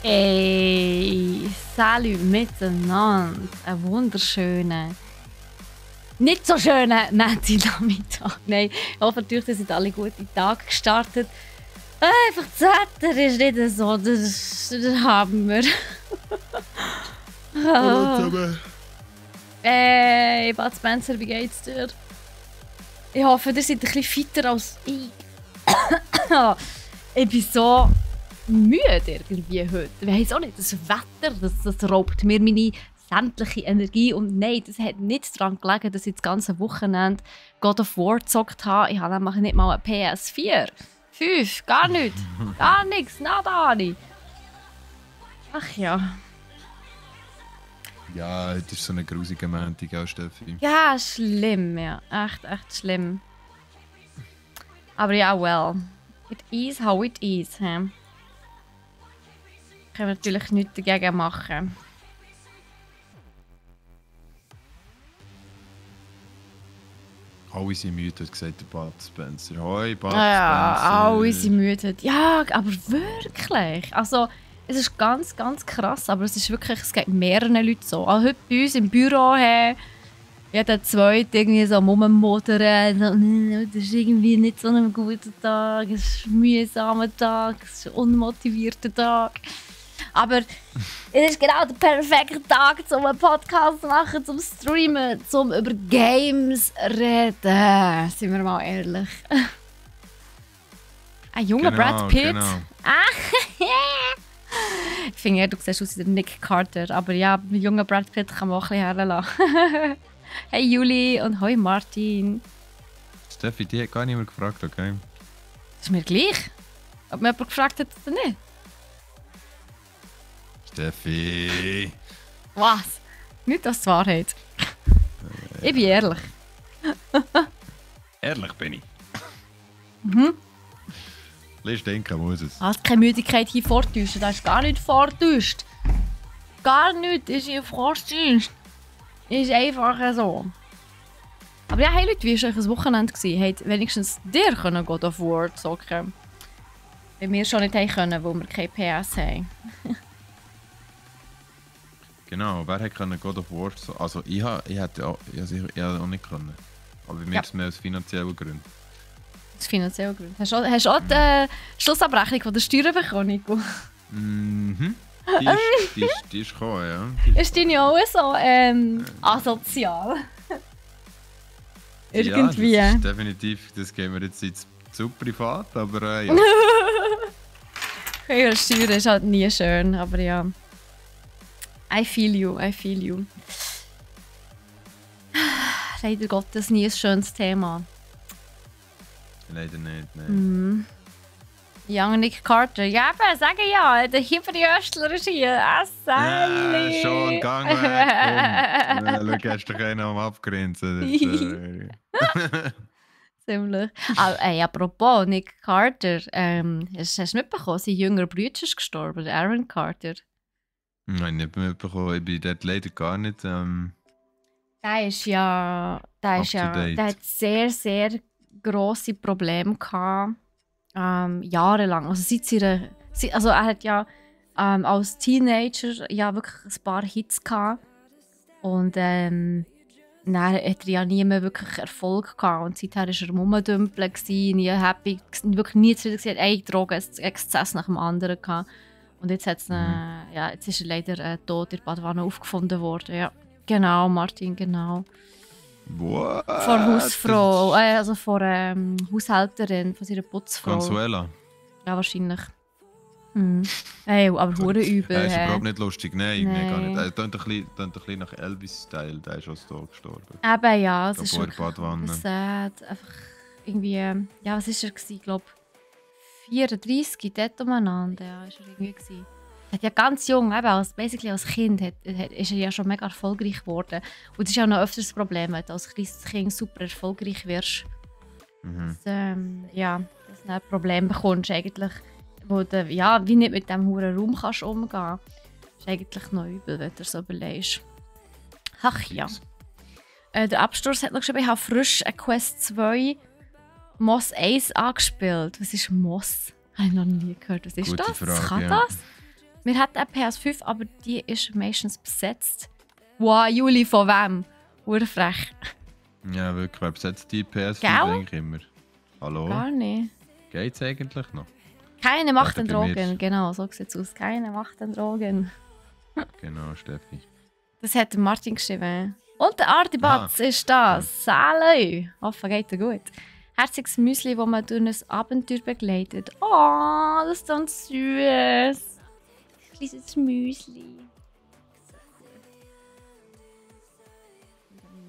Hey, salut miteinander. Einen wunderschönen, nicht so schönen Nachmittag. Nein, ich hoffe natürlich, ihr seid alle gut in den Tag gestartet. Einfach das Wetter ist nicht so, das haben wir. Hallo zusammen. Hey, Bud Spencer, wie geht's dir? Ich hoffe, ihr seid ein bisschen fitter als ich. Ich bin so müde irgendwie heute. Ich weiss auch nicht, das Wetter, das raubt mir meine sämtliche Energie. Und nein, das hat nicht daran gelegen, dass ich das ganze Wochenende God of War gezockt habe. Ich habe nämlich nicht mal eine PS4. 5, gar nichts. Gar nichts, nada. Ach ja. Ja, das ist so eine grusige Montag auch, Steffi. Ja, schlimm, ja. Echt schlimm. Aber ja, well. It is how it is. Können wir natürlich nichts dagegen machen. Alle sind müde, hat gesagt der Bud Spencer. Hoi, Bud Ja, Spencer. alle sind müde. Ja, aber wirklich. Also, es ist ganz, ganz krass, aber es ist wirklich, es geht mehreren Leuten so. Auch heute bei uns im Büro, jeder Zweite irgendwie so rummodern. So, das ist irgendwie nicht so ein guter Tag, es ist ein mühsamer Tag, es ist ein unmotivierter Tag. Aber es ist genau der perfekte Tag, um einen Podcast zu machen, zum Streamen, zum über Games reden. Sind wir mal ehrlich. Ein junger Brad Pitt. Genau. Ich finde ja, du siehst aus wie der Nick Carter. Aber ja, mit jungen Brad Pitt kann man auch ein bisschen herlassen. Hey Juli und hoi Martin. Steffi, die hat gar niemand gefragt, okay? Das ist mir gleich. Ob mir jemand gefragt hat oder nicht. Steffi! Was? Nicht das die Wahrheit. Ich bin ehrlich. Ehrlich bin ich. Mhm. Lass denken muss es. Hast keine Müdigkeit hier vortäuschen. Das ist gar nicht vortäuscht. Gar nicht. Das ist hier vortäuscht. Ist einfach so. Aber ja, hey Leute, wie war euch ein Wochenende? Habt wenigstens dir können God of War zocken? Weil wir schon nicht haben können, weil wir keine PS haben. Genau, wer hätte können God of War so... Also ich hätte auch nicht können. Aber bei mir Ja. ist es mehr aus finanziellen Gründen. Das finanzielle Grund. Hast du auch die Schlussabrechnung von der Steuern bekommen, Nico? Mhm. Die ist gekommen, ja. Ist deine auch so asozial? Irgendwie. Ja, das ist definitiv, das gehen wir jetzt zu privat, aber ja. Ja, Steuern ist halt nie schön, aber ja. I feel you. Leider Gottes nie ein schönes Thema. Leider nicht, nein. Mhm. Young Nick Carter. Ja, aber sage ja, der Hyperjöstler ist hier. Ja, Sally. schon, gang weg. Komm. Schau, hast du dich am Abgrenzen. Ziemlich. Apropos Nick Carter, hast du mitbekommen, sein jüngerer Bruder ist gestorben, der Aaron Carter. Nein, nicht mitbekommen. Ich bin dort leider gar nicht. Der hat sehr, sehr grosse Probleme gehabt. Jahrelang. Also er hat ja als Teenager ja wirklich ein paar Hits gehabt. Und dann hat er ja nie mehr wirklich Erfolg gehabt. Und seither war er rumdümpeln, nie happy, wirklich nie zufrieden gewesen. Ein Drogenexzess nach dem anderen gehabt. Und jetzt, jetzt ist er leider tot in Badwanne aufgefunden worden. Ja, genau, Martin, genau. What? Von Hausfrau, also von Haushälterin, von seiner Putzfrau. Consuela. Ja, wahrscheinlich. Mhm. Hey, aber hure übel. Das ist hä? überhaupt nicht lustig. Nein, gar Nein. nicht. Er tönt ein bisschen nach Elvis-Style. Der ist auch so gestorben. Eben ja, es Da ist vor der wirklich Badwanne. sad. Einfach irgendwie, ja, was war er? Ich glaube 34, dort umeinander. Ja, ist er irgendwie gewesen. Er hat ja ganz jung, eben basically als Kind, ist er ja schon mega erfolgreich geworden. Und das ist ja noch öfters das Problem, wenn du als kleines Kind super erfolgreich wirst. Mhm. Dass du ein Problem bekommst, eigentlich, wo du wie nicht mit diesem hohen Raum kannst umgehen. Das ist eigentlich noch übel, wenn du dir so überlegst. Ach ja. Der Absturz hat noch geschrieben, ich habe frisch Quest 2 Moss 1 angespielt. Was ist Moss? Habe ich noch nie gehört. Was ist Gute das? Frage, Kann ja. das? Wir hatten eine PS5, aber die ist meistens besetzt. Wow, Juli, von wem? Urfrech. Ja, wirklich. Wer besetzt die PS5 Gell? eigentlich immer? Hallo? Gar nicht. Geht's eigentlich noch? Keine Macht an Warte, bei mir Drogen, ist- genau, so sieht es aus. Keine Macht an Drogen. Genau, Steffi. Das hat der Martin geschrieben. Und der Artibatz ist da. Salü! Hoffe, geht dir gut. Herziges Müsli, das man durch ein Abenteuer begleitet. Oh, das ist dann süß. Kleines Müsli.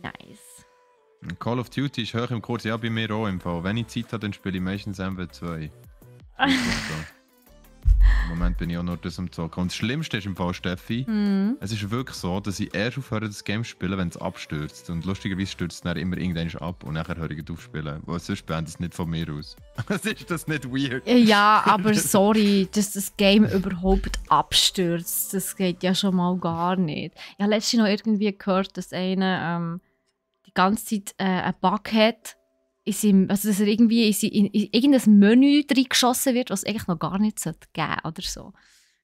Nice. Call of Duty ist hoch im Kurs, ja, bei mir auch im Fall. Wenn ich Zeit habe, dann spiele ich meistens MW2. Im Moment bin ich auch nur das am Zocken. Und das Schlimmste ist im Fall, Steffi, es ist wirklich so, dass ich erst aufhöre, das Game zu spielen, wenn es abstürzt. Und lustigerweise stürzt es dann immer irgendwann ab und nachher höre ich auf spielen. Weil sonst beendet es nicht von mir aus. Ist das nicht weird? Ja, aber sorry, dass das Game überhaupt abstürzt, das geht ja schon mal gar nicht. Ich habe letztens noch irgendwie gehört, dass einer die ganze Zeit einen Bug hat, also dass er irgendwie in irgendein Menü reingeschossen wird, was es eigentlich noch gar nicht geben sollte oder so.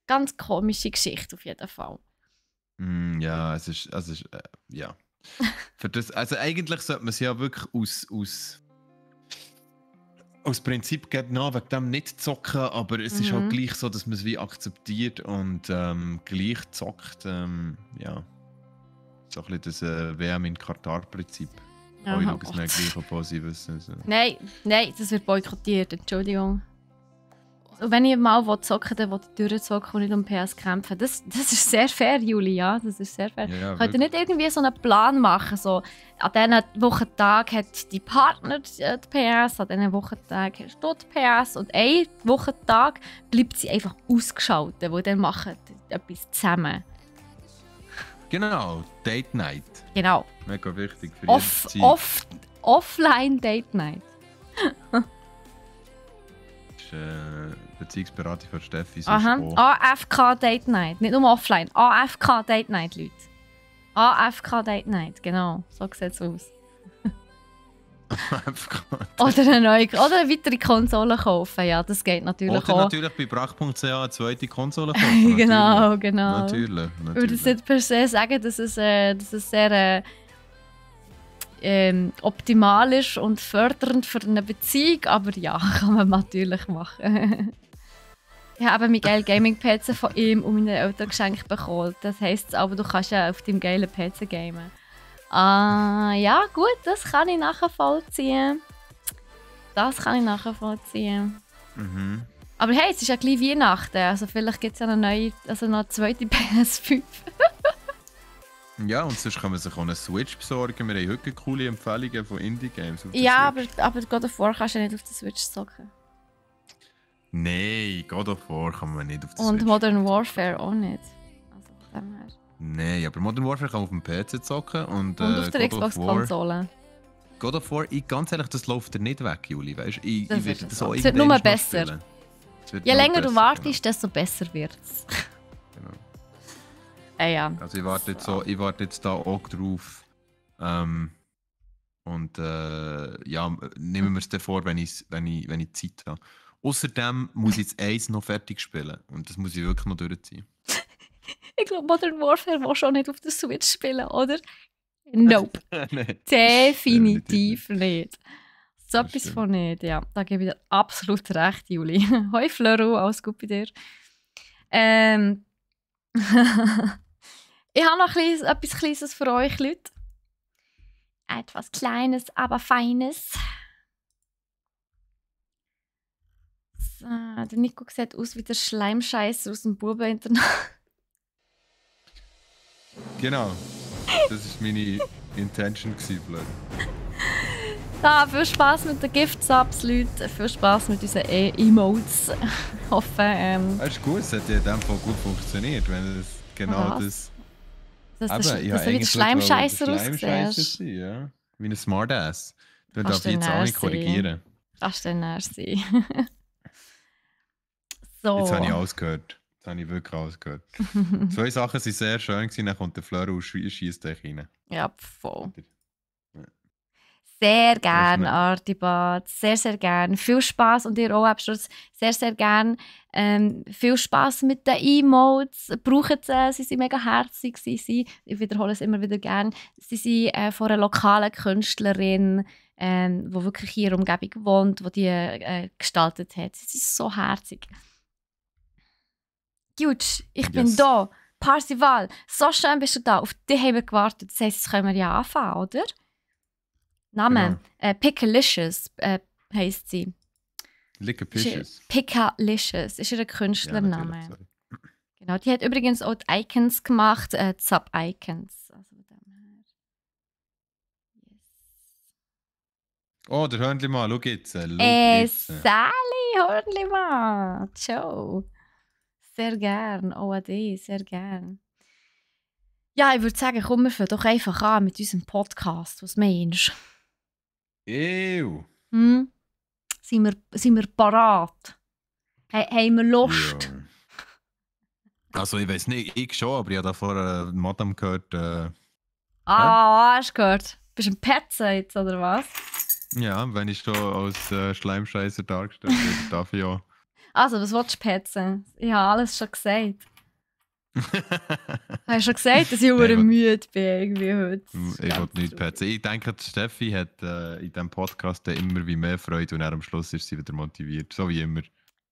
Ganz komische Geschichte auf jeden Fall. Ja, es ist ja. Für das, also eigentlich sollte man es ja wirklich aus Prinzip genau wegen dem nicht zocken, aber es ist auch gleich so, dass man es wie akzeptiert und gleich zockt. Ja. So ein bisschen das WM in Katar-Prinzip. Oh, Ich schaue es mir gleich, obwohl sie wissen. So. Nein, das wird boykottiert, Entschuldigung. Und wenn ich mal zocken will, dann will ich durchzocken und nicht um PS kämpfen. Das ist sehr fair, Julia. Das ist sehr fair. Ja, Könnt ihr nicht irgendwie so einen Plan machen? So, an diesen Wochentag hat die Partner die PS, an diesen Wochentag hast du die PS und einen Wochentag bleibt sie einfach ausgeschaltet, weil dann machen die etwas zusammen. Genau, Date Night. Genau. Mega wichtig für jede Zeit. Offline Date Night. Das ist Beziehungsberatung von Steffi. Aha. AFK Date Night. Nicht nur offline. AFK Date Night, Leute. AFK Date Night, genau. So sieht es aus. Oder eine weitere Konsole kaufen. Ja, das geht natürlich Oder auch. natürlich bei brach.ch eine zweite Konsole kaufen. Genau. Natürlich. Ich würde es nicht per se sagen, dass es sehr optimal ist und fördernd für eine Beziehung, aber ja, kann man natürlich machen. Ich habe mein geiles Gaming-PC von ihm und meinen Eltern geschenkt bekommen. Das heisst aber, du kannst ja auf deinem geilen PC gamen. Ja, gut, das kann ich nachvollziehen. Mhm. Aber hey, es ist ja gleich Weihnachten, also vielleicht gibt es ja noch eine zweite PS5. Ja, und sonst kann man sich auch eine Switch besorgen. Wir haben heute coole Empfehlungen von Indie-Games. Ja, aber God of War kannst du ja nicht auf der Switch zocken. Nein, God of War kann man nicht auf der Und Switch. Modern Warfare auch nicht. Also von dem her. Nein, aber Modern Warfare kann man auf dem PC zocken. Und auf der God of Xbox-Konsole. God of War, ganz ehrlich, das läuft dir nicht weg, Juli. Weißt? Ich werde das auch es wird nur irgendwann besser. spielen. Je länger du wartest, desto besser wird es. Genau. Ja. Also ich warte jetzt da auch drauf. Und ja, nehmen wir es dann vor, wenn ich Zeit habe. Außerdem muss ich jetzt eins noch fertig spielen. Und das muss ich wirklich noch durchziehen. Ich glaube, Modern Warfare will schon nicht auf der Switch spielen, oder? Nope. Nein. Definitiv nicht. So Das etwas stimmt. von nicht, ja. Da gebe ich dir absolut recht, Juli. Hoi Floro, alles gut bei dir. Ich habe noch etwas Kleines für euch, Leute. Etwas Kleines, aber Feines. So, der Nico sieht aus wie der Schleimscheißer aus dem Bubeninternat. Genau. Das war meine Intention, Fleur. Da, viel Spaß mit den Gift-Subs, Leute. Viel Spaß mit unseren Emotes. Ich hoffe, Das ist gut, es hat ja in dem Fall gut funktioniert, wenn es genau Was? das... dass du wie der eigentlich Schleimscheißer wollte der Schleimscheisser aussiehst. sein, ja. Wie ein Smartass. Du Kannst darfst jetzt du auch nicht näher korrigieren. Kannst du dann näher sein. So. Jetzt habe ich alles gehört. Jetzt habe ich wirklich alles gehört. 2 Sachen waren sehr schön, dann kommt der Fleur und schießt dich rein. Ja, voll. Ja. Sehr gerne, Artibot. Sehr, sehr gerne. Viel Spass und ihr auch, Absturz. Sehr, sehr gerne. Viel Spass mit den Emotes. Brauchen sie, sie sind mega herzig. Ich wiederhole es immer wieder gerne. Sie sind von einer lokalen Künstlerin, die wirklich hier in der Umgebung wohnt, die die gestaltet hat. Sie ist so herzig. Gut, ich bin da. Parzival, so schön bist du da. Auf dich haben wir gewartet. Das heisst, jetzt können wir ja anfangen, oder? Name? Genau. Pickalicious heisst sie. Lickalicious. Pickalicious ist ihr Künstlername. Ja, genau, die hat übrigens auch die Icons gemacht, Sub-Icons. Also oh, der Hörnli-Mann, schau jetzt. Sally, Hörnli-Mann. Ciao. Sehr gern, OAD, sehr gern. Ja, ich würde sagen, kommen wir doch einfach an mit unserem Podcast. Was meinst du? Ew. Sind wir parat? Haben wir Lust? Ja. Also ich weiß nicht, ich schon, aber ich habe da vorher Madame gehört. Hast du gehört? Bist du ein Petze jetzt, oder was? Ja, wenn ich schon als Schleimscheißer dargestellt werde, darf ich ja. Also, was willst du petzen? Ich habe alles schon gesagt. Hast du schon gesagt, dass ich müde bin irgendwie heute? Ich will nicht petzen. Ich denke, Steffi hat in diesem Podcast immer wie mehr Freude und am Schluss ist sie wieder motiviert. So wie immer.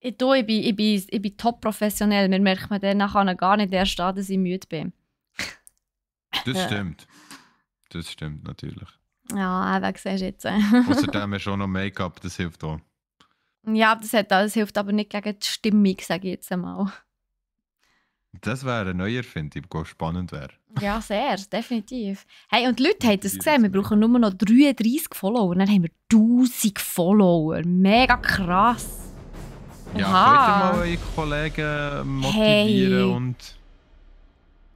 Ich bin top professionell. Mir merkt man dann nachher gar nicht erst an, dass ich müde bin. Das stimmt. Das stimmt natürlich. Ja, aber siehst du jetzt. Außerdem ist schon noch Make-up, das hilft auch. Ja, das hilft aber nicht gegen die Stimmung, sage ich jetzt einmal. Das wäre eine neue Erfindung, die spannend wäre. Ja, sehr, definitiv. Hey, und die Leute haben das gesehen, wir brauchen nur noch 33 Follower, dann haben wir 1000 Follower. Mega krass. Ja, könnt ihr mal eure Kollegen motivieren und...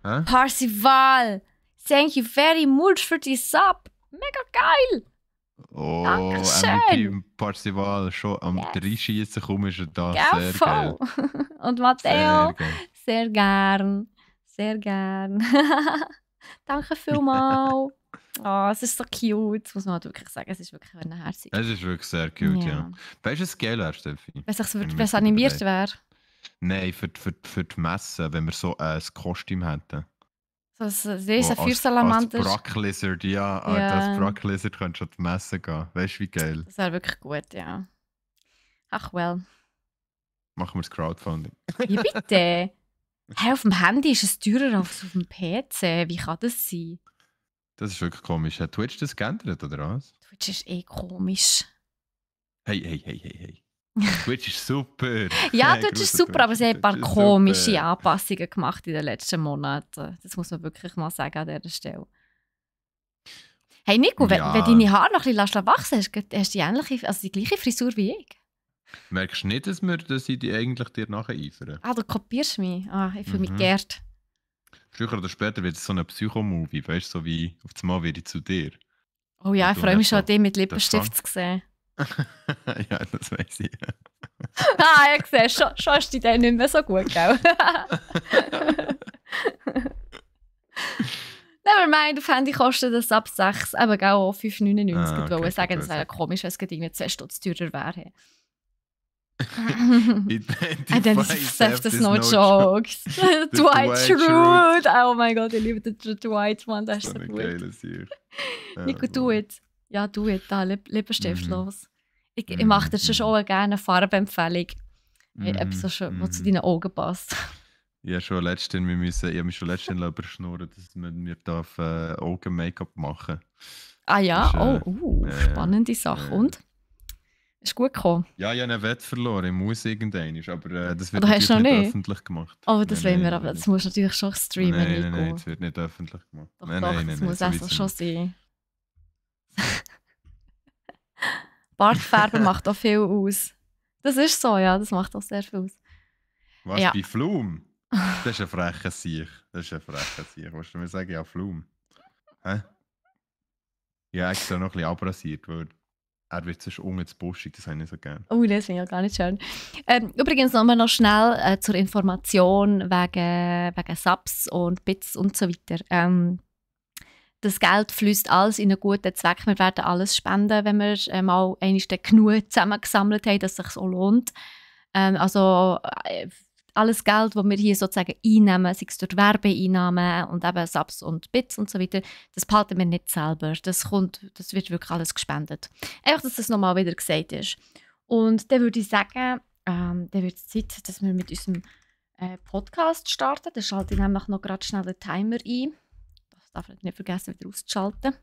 Parzival, thank you very much für die Sub. Mega geil. Oh, Dankeschön. MVP Parzival, schon am Reinschießen kommen ist er da. Ja, sehr voll. geil. Und Matteo, sehr gern. Sehr gern. Danke vielmals. Oh, es ist so cute, muss man halt wirklich sagen. Es ist wirklich herzig. Es ist wirklich sehr cute, ja. Weißt du, was geil wäre, Steffi? Wenn es animiert wäre? Nein, für die Messe, wenn wir so ein Kostüm hätten. So ein Feuersalamander. Als Bracklizard, ja. Als Bracklizard könntest du an die Messe gehen. Weißt du, wie geil? Das wäre wirklich gut, ja. Ach, well. Machen wir das Crowdfunding. Ja, bitte. Hey, auf dem Handy ist es teurer als auf dem PC. Wie kann das sein? Das ist wirklich komisch. Hat Twitch das geändert, oder was? Twitch ist eh komisch. Hey. Twitch ist super. Ja, Twitch ist super, aber sie haben ein paar komische Anpassungen gemacht in den letzten Monaten. Das muss man wirklich mal sagen an dieser Stelle. Hey Nico, wenn deine Haare noch ein bisschen wachsen lässt, hast du die gleiche Frisur wie ich? Merkst du nicht, dass ich die eigentlich dir nacheifere? Ah, du kopierst mich. Ah, ich fühle mich geehrt. Früher oder später wird es so ein Psychomovie, weißt du, so wie auf das Mal werde ich zu dir. Oh ja, ich freue mich schon, dich mit Lippenstift zu sehen. Ja, das weiss ich. Ich sehe, schon ist die Idee nicht mehr so gut, gell? Nevermind, auf Handy kostet das ab 6, aber auch 5,99. Ich wollte sagen, das wäre komisch, wenn es irgendwie 2 Stutz teurer wäre. Identify this no jokes. Dwight Schrute. Oh mein Gott, ich liebe den Dwight, Mann, das ist so gut. Nico, do it. Ja, do it, da, Lippenstift los. Ich mache dir schon gerne eine Farbempfehlung. Etwas, was zu deinen Augen passt. Ich habe mich schon letztens überschnurren, dass man mir Augen-Make-up machen darf. Ah ja? Spannende Sache. Und? Ist gut gekommen? Ja, ich habe einen Wett verloren, ich muss irgendeinen, aber das wird natürlich nicht öffentlich gemacht. Oh, das wollen wir aber, das muss natürlich schon streamen, Nein, das wird nicht öffentlich gemacht. Doch, das muss also schon sein. Bartfärben macht auch viel aus. Das ist so, ja, das macht auch sehr viel aus. Was, bei Flum? Das ist ein frecher Sieg. Willst du mir sagen, ja, Flum? Hä? Ja, extra noch ein bisschen abrasiert, weil er wird sonst unten zu buschig, das habe ich nicht so gerne. Oh, das finde ich auch gar nicht schön. Übrigens noch schnell zur Information wegen Subs und Bits und so weiter. das Geld fließt alles in einen guten Zweck. Wir werden alles spenden, wenn wir mal einmal genug zusammengesammelt haben, dass es sich so lohnt. Alles Geld, das wir hier sozusagen einnehmen, sei es durch Werbeeinnahmen und eben Subs und Bits und so weiter, das behalten wir nicht selber. Das wird wirklich alles gespendet. Einfach, dass das nochmal wieder gesagt ist. Und dann würde ich sagen, dann wird es Zeit, dass wir mit unserem Podcast starten. Da schalte ich nämlich noch gerade schnell den Timer ein. Das darf ich nicht vergessen, wieder auszuschalten.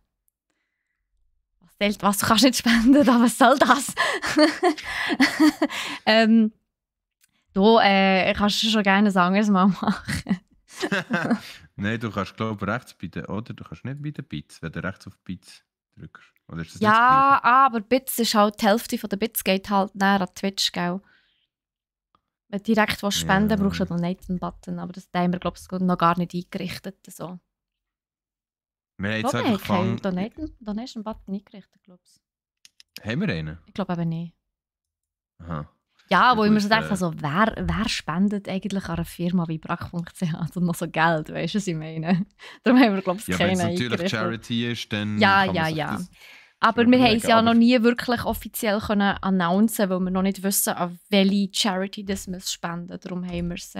Was zählt was? Du kannst nicht spenden, aber was soll das? Du kannst schon gerne ein anderes Mal machen. Nein, du kannst glaube ich rechts bei den, oder? Du kannst nicht bei den Bits, wenn du rechts auf Bits drückst. Oder ist das ja, aber Bits ist halt die Hälfte von der Bits geht halt näher an Twitch, gell? Wenn du direkt was spenden brauchst du noch einen Button, aber das haben wir glaube ich noch gar nicht eingerichtet. So. Wir haben jetzt einfach gefangen. Donation-Button eingerichtet, glaube ich. Haben wir einen? Ich glaube eben nicht. Aha. Ja, wo ich mir so denke, also, wer spendet eigentlich an einer Firma wie Brack.ch also noch so Geld, weißt du, was ich meine? Darum haben wir, glaube ich, ja, keinen eingerichtet. Wenn es natürlich Charity ist, dann ja. Aber wir haben es ja noch nie wirklich offiziell können announcen, weil wir noch nicht wissen, an welche Charity das wir spenden. Darum haben wir es,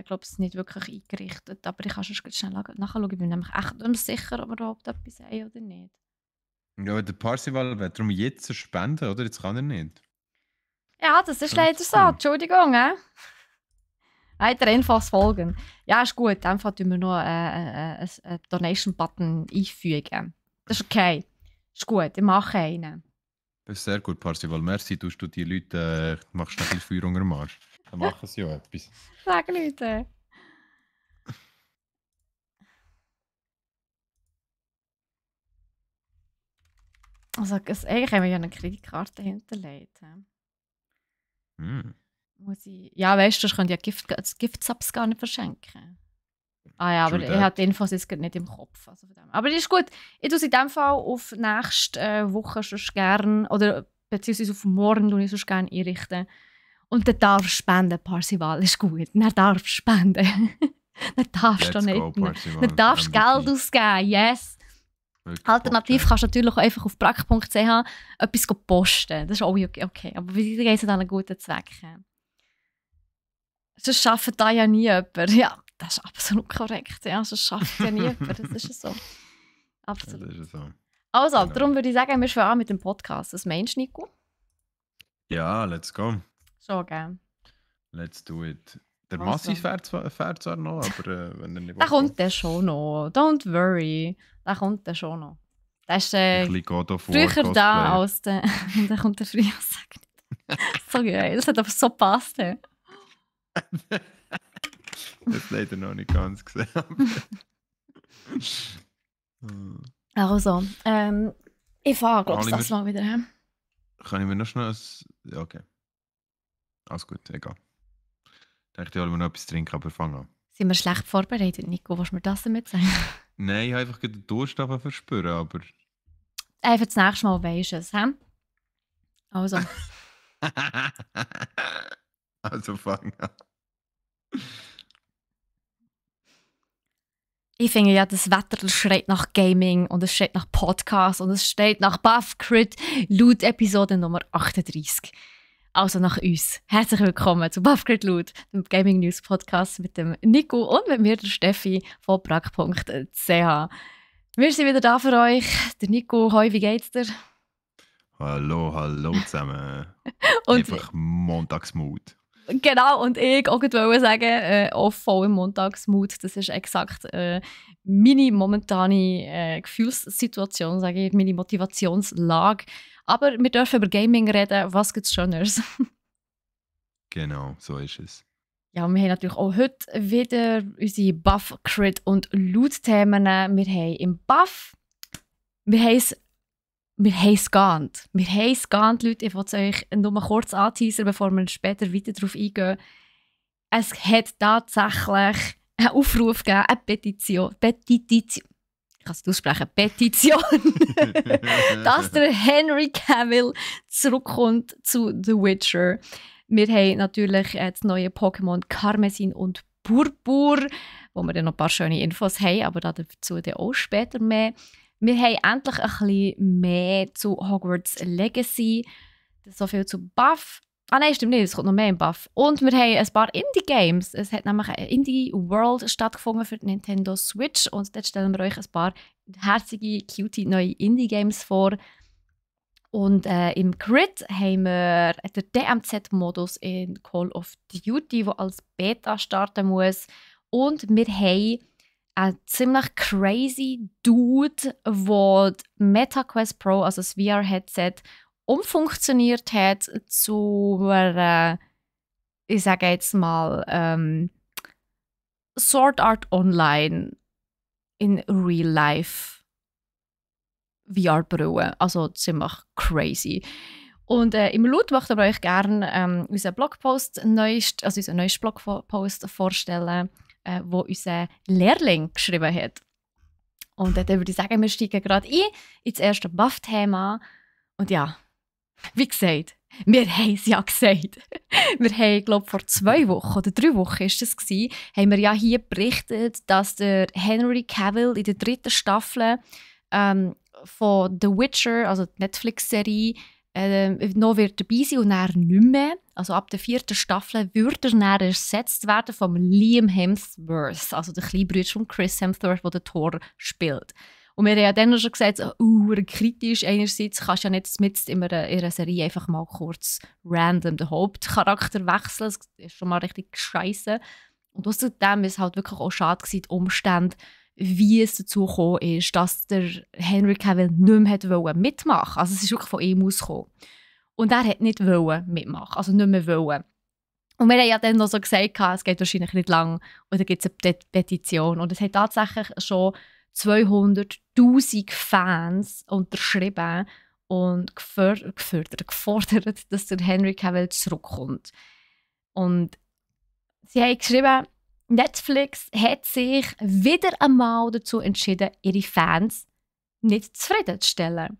glaube ich, nicht wirklich eingerichtet. Aber ich kann schon schnell nachschauen. Ich bin nämlich echt nicht sicher, ob wir überhaupt etwas haben oder nicht. Ja, der Parzival wird darum jetzt spenden, oder? Jetzt kann er nicht. Ja, das ist leider so. Entschuldigung, Weitere Infos folgen. Ja, ist gut. Dann tun wir noch einen Donation-Button einfügen. Das ist okay. Ist gut, ich mache einen. Das ist sehr gut, Parzival. Merci, du die Leute machst noch viel Feuer unter dem Arsch. Dann machen sie ja etwas. Sag Leute. Also, eigentlich haben wir ja eine Kreditkarte hinterlegt. Muss ich... Ja, weißt du, ich könnte ja Gift-Subs gar nicht verschenken. Ah ja, aber ich habe die Infos jetzt nicht im Kopf. Also aber das ist gut. Ich tue es in diesem Fall auf nächste Woche schon gerne, oder beziehungsweise auf morgen tue ich es gerne einrichten. Und dann darfst du spenden, Parzival, ist gut. Dann darfst du spenden. Dann darfst du nicht. Dann darfst du Geld ausgeben, yes. Alternativ kannst du natürlich auch einfach auf brack.ch etwas posten. Das ist auch okay. Aber wie geht es an einen guten Zweck? Sonst schafft da ja nie jemand. Ja, das ist absolut korrekt. Ja, sonst schafft ja nie jemand. Das ist so. Absolut. Ja, das ist so. Also, genau. Darum würde ich sagen, wir fangen an mit dem Podcast. Was meinst du, Nico? Ja, let's go. Schon, gell? Let's do it. Der Massi fährt zwar noch, aber wenn er nicht der kommt der schon noch. Don't worry. Der kommt der schon noch. Der ist früher da als der... Der kommt der früher, sag nicht. So geil. Das hat aber so gepasst. Das leider noch nicht ganz gesehen. Also, ich fahre, glaube ich, das mal wieder. Kann ich mir noch schnell... Ja, okay. Alles gut, egal. Ich dachte, ich hole mir noch etwas trinken, aber fang an. Sind wir schlecht vorbereitet, Nico? Willst du mir das damit sagen? Nein, ich habe einfach den Durst verspüren, aber... Einfach das nächste Mal weisst du es, hä? Also. Also fang an. Ich finde ja, das Wetter schreit nach Gaming und es schreit nach Podcast und es schreit nach Buff-Crit Loot Episode Nummer 38. Also nach uns. Herzlich willkommen zu Buff-Crit Loot, dem Gaming News Podcast mit dem Nico und mit mir, der Steffi von brack.ch. Wir sind wieder da für euch. Der Nico, hoi, wie geht's dir? Hallo zusammen. Und einfach Montagsmut. Genau, und ich wollte sagen, auch voll im Montagsmut. Das ist exakt meine momentane Gefühlssituation, sage ich, meine Motivationslage. Aber wir dürfen über Gaming reden. Was gibt es Schöneres? Genau, so ist es. Ja, wir haben natürlich auch heute wieder unsere Buff, Crit und Loot-Themen. Wir haben im Buff, wir haben es geahnt. Leute. Ich will es euch nur mal kurz anteasern, bevor wir später weiter darauf eingehen. Es hat tatsächlich einen Aufruf gegeben, eine Petition. Ich kann es aussprechen, Petition, dass der Henry Cavill zurückkommt zu The Witcher. Wir haben natürlich das neue Pokémon Karmesin und Purpur, wo wir dann noch ein paar schöne Infos haben, aber dazu dann auch später mehr. Wir haben endlich ein bisschen mehr zu Hogwarts Legacy, so viel zu Buff. Ah nein, stimmt nicht, es kommt noch mehr im Buff. Und wir haben ein paar Indie-Games. Es hat nämlich eine Indie-World stattgefunden für die Nintendo Switch und dort stellen wir euch ein paar herzige, cutie neue Indie-Games vor. Und im Grid haben wir den DMZ-Modus in Call of Duty, der als Beta starten muss. Und wir haben einen ziemlich crazy Dude, der MetaQuest Pro, also das VR-Headset, umfunktioniert hat zu einer, ich sage jetzt mal, Sword Art Online in Real Life VR-Brille. Also ziemlich crazy. Und im Loot möchten wir euch gerne unseren Blogpost unseren neuesten Blogpost vorstellen, wo unser Lehrling geschrieben hat. Und dann würde ich sagen, wir steigen gerade ein ins erste Buff-Thema. Und ja, wie gesagt, wir haben es ja gesagt. Wir haben, glaube ich, vor 2 Wochen oder 3 Wochen ist das gewesen, haben wir ja hier berichtet, dass der Henry Cavill in der 3. Staffel von The Witcher, also die Netflix-Serie, noch wird dabei sein und dann nicht mehr. Also ab der 4. Staffel würde er dann ersetzt werden von Liam Hemsworth, also der kleine Bruder von Chris Hemsworth, der den Thor spielt. Und wir haben ja dann schon gesagt, kritisch einerseits kannst du ja nicht mit in einer Serie einfach mal kurz random den Hauptcharakter wechseln. Das ist schon mal richtig scheisse. Und außerdem ist es halt wirklich auch schade gewesen, die Umstände, wie es dazu gekommen ist, dass der Henry Cavill nicht mehr mitmachen wollte. Also es ist wirklich von ihm ausgekommen. Und er hat nicht mitmachen, also nicht mehr wollen. Und wir haben ja dann noch so gesagt, es geht wahrscheinlich nicht lang, und dann gibt es eine Petition. Und es hat tatsächlich schon 200'000 Fans unterschrieben und gefordert, dass der Henry Cavill zurückkommt. Und sie haben geschrieben, Netflix hat sich wieder einmal dazu entschieden, ihre Fans nicht zufriedenzustellen.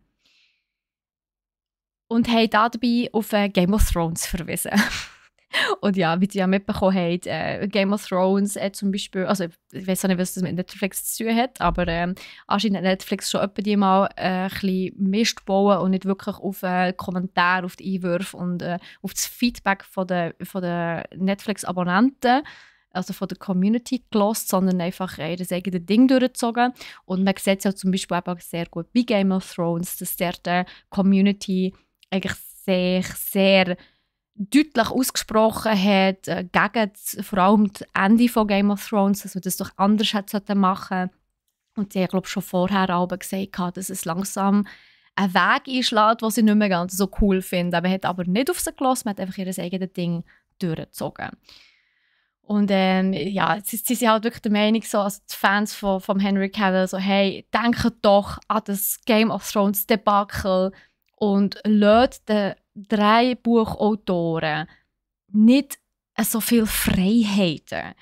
Und haben dabei auf Game of Thrones verwiesen. Und ja, wie ihr ja mitbekommen habt, Game of Thrones zum Beispiel, also ich weiß auch nicht, was das mit Netflix zu tun hat, aber anscheinend hat Netflix schon etwa die mal ein bisschen Mist bauen und nicht wirklich auf Kommentare, auf die Einwürfe und auf das Feedback von den Netflix-Abonnenten, also von der Community gelost, sondern einfach ihr eigenes Ding durchgezogen. Und man sieht es ja zum Beispiel auch sehr gut bei Game of Thrones, dass der Community eigentlich sehr, sehr deutlich ausgesprochen hat gegen vor allem das Ende von Game of Thrones, dass man das doch anders hätte machen sollen. Und sie haben, glaube ich, schon vorher gesagt, dass es langsam einen Weg einschlägt, den sie nicht mehr ganz so cool finden. Man hat aber nicht auf sie gelassen, man hat einfach ihr eigenes Ding durchgezogen. Und ja, sie sind halt wirklich der Meinung, so, also die Fans von Henry Cavill, so, hey, denkt doch an das Game of Thrones Debakel und lasst den 3 Buchautoren nicht so viel Freiheiten.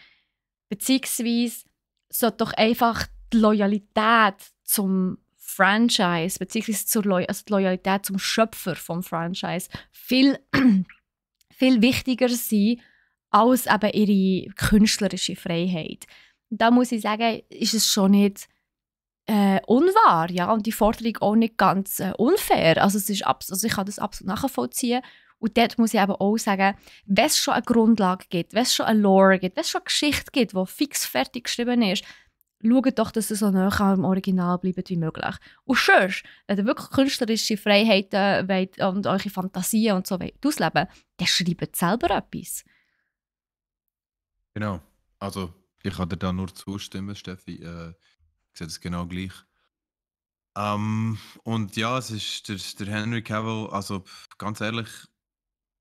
Beziehungsweise sollte doch einfach die Loyalität zum Franchise, beziehungsweise die Loyalität zum Schöpfer vom Franchise viel, viel wichtiger sein als eben ihre künstlerische Freiheit. Da muss ich sagen, ist es schon nicht unwahr, ja, und die Forderung auch nicht ganz unfair. Also, ich kann das absolut nachvollziehen. Und dort muss ich eben auch sagen, wenn es schon eine Grundlage gibt, wenn es schon eine Lore gibt, wenn es schon eine Geschichte gibt, die fix fertig geschrieben ist, schaut doch, dass es so nah am Original bleibt wie möglich. Und sonst, wenn ihr wirklich künstlerische Freiheiten wollt und eure Fantasien und so ausleben, dann schreibt selber etwas. Genau. Also, ich kann dir da nur zustimmen, Steffi. Ich sehe das genau gleich. Und ja, es ist der Henry Cavill, also ganz ehrlich,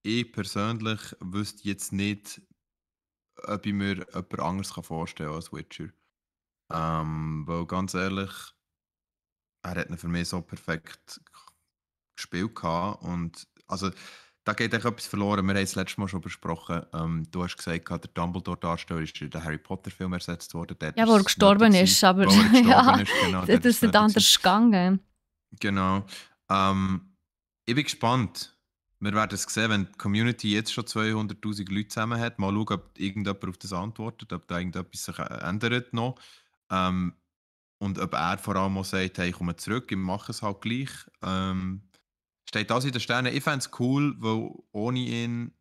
ich persönlich wüsste jetzt nicht, ob ich mir jemand anderes vorstellen kann als Witcher. Weil ganz ehrlich, er hat ihn für mich so perfekt gespielt gehabt. Und also, da geht echt etwas verloren. Wir haben es letztes Mal schon besprochen. Du hast gesagt, der Dumbledore-Darsteller ist in den Harry Potter-Film ersetzt worden. Ja, wo er gestorben ist, aber ja, genau, das ist anders gegangen. Genau. Ich bin gespannt. wir werden es sehen, wenn die Community jetzt schon 200'000 Leute zusammen hat. Mal schauen, ob irgendjemand auf das antwortet, ob da irgendetwas sich ändert noch. Und ob er vor allem auch sagt, hey, ich komme zurück, ich mache es halt gleich. Steht das in den Sternen. Ich fände es cool, weil ohne ihn...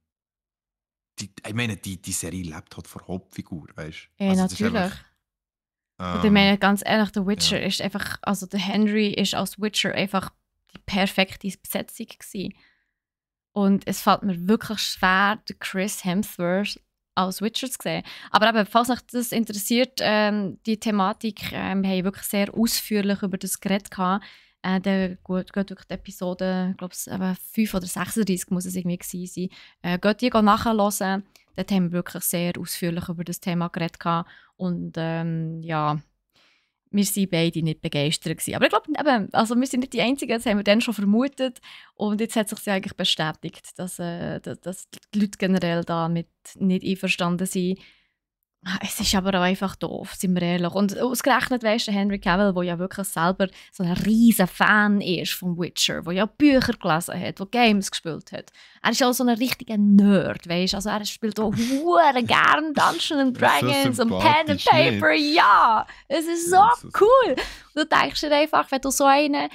ich meine, die Serie lebt halt von Hauptfigur, weißt du? Ja, natürlich. Und ich meine, ganz ehrlich, der Witcher ist einfach... Also der Henry ist als Witcher einfach die perfekte Besetzung gewesen. Und es fällt mir wirklich schwer, den Chris Hemsworth als Witcher zu sehen. Aber eben, falls euch das interessiert, die Thematik, wir haben wirklich sehr ausführlich über das geredet. Dann geht wirklich die Episode, ich glaube, 5 oder 36 muss es irgendwie gewesen sein. Geht die nachhören. Dort haben wir wirklich sehr ausführlich über das Thema geredet. Und ja, wir waren beide nicht begeistert gewesen. Aber ich glaube, also wir sind nicht die Einzigen, das haben wir dann schon vermutet. Und jetzt hat sich eigentlich bestätigt, dass die Leute generell damit nicht einverstanden sind. Es ist aber auch einfach doof, sind wir ehrlich. Und ausgerechnet, weißt du, Henry Cavill, der ja wirklich selber so ein riesen Fan ist vom Witcher, der ja Bücher gelesen hat, der Games gespielt hat. Er ist auch so ein richtiger Nerd, weißt du. Also er spielt auch hure gern Dungeons & Dragons und Pen and Paper. Ja, es ist so cool. Und du denkst dir einfach, wenn du so einen,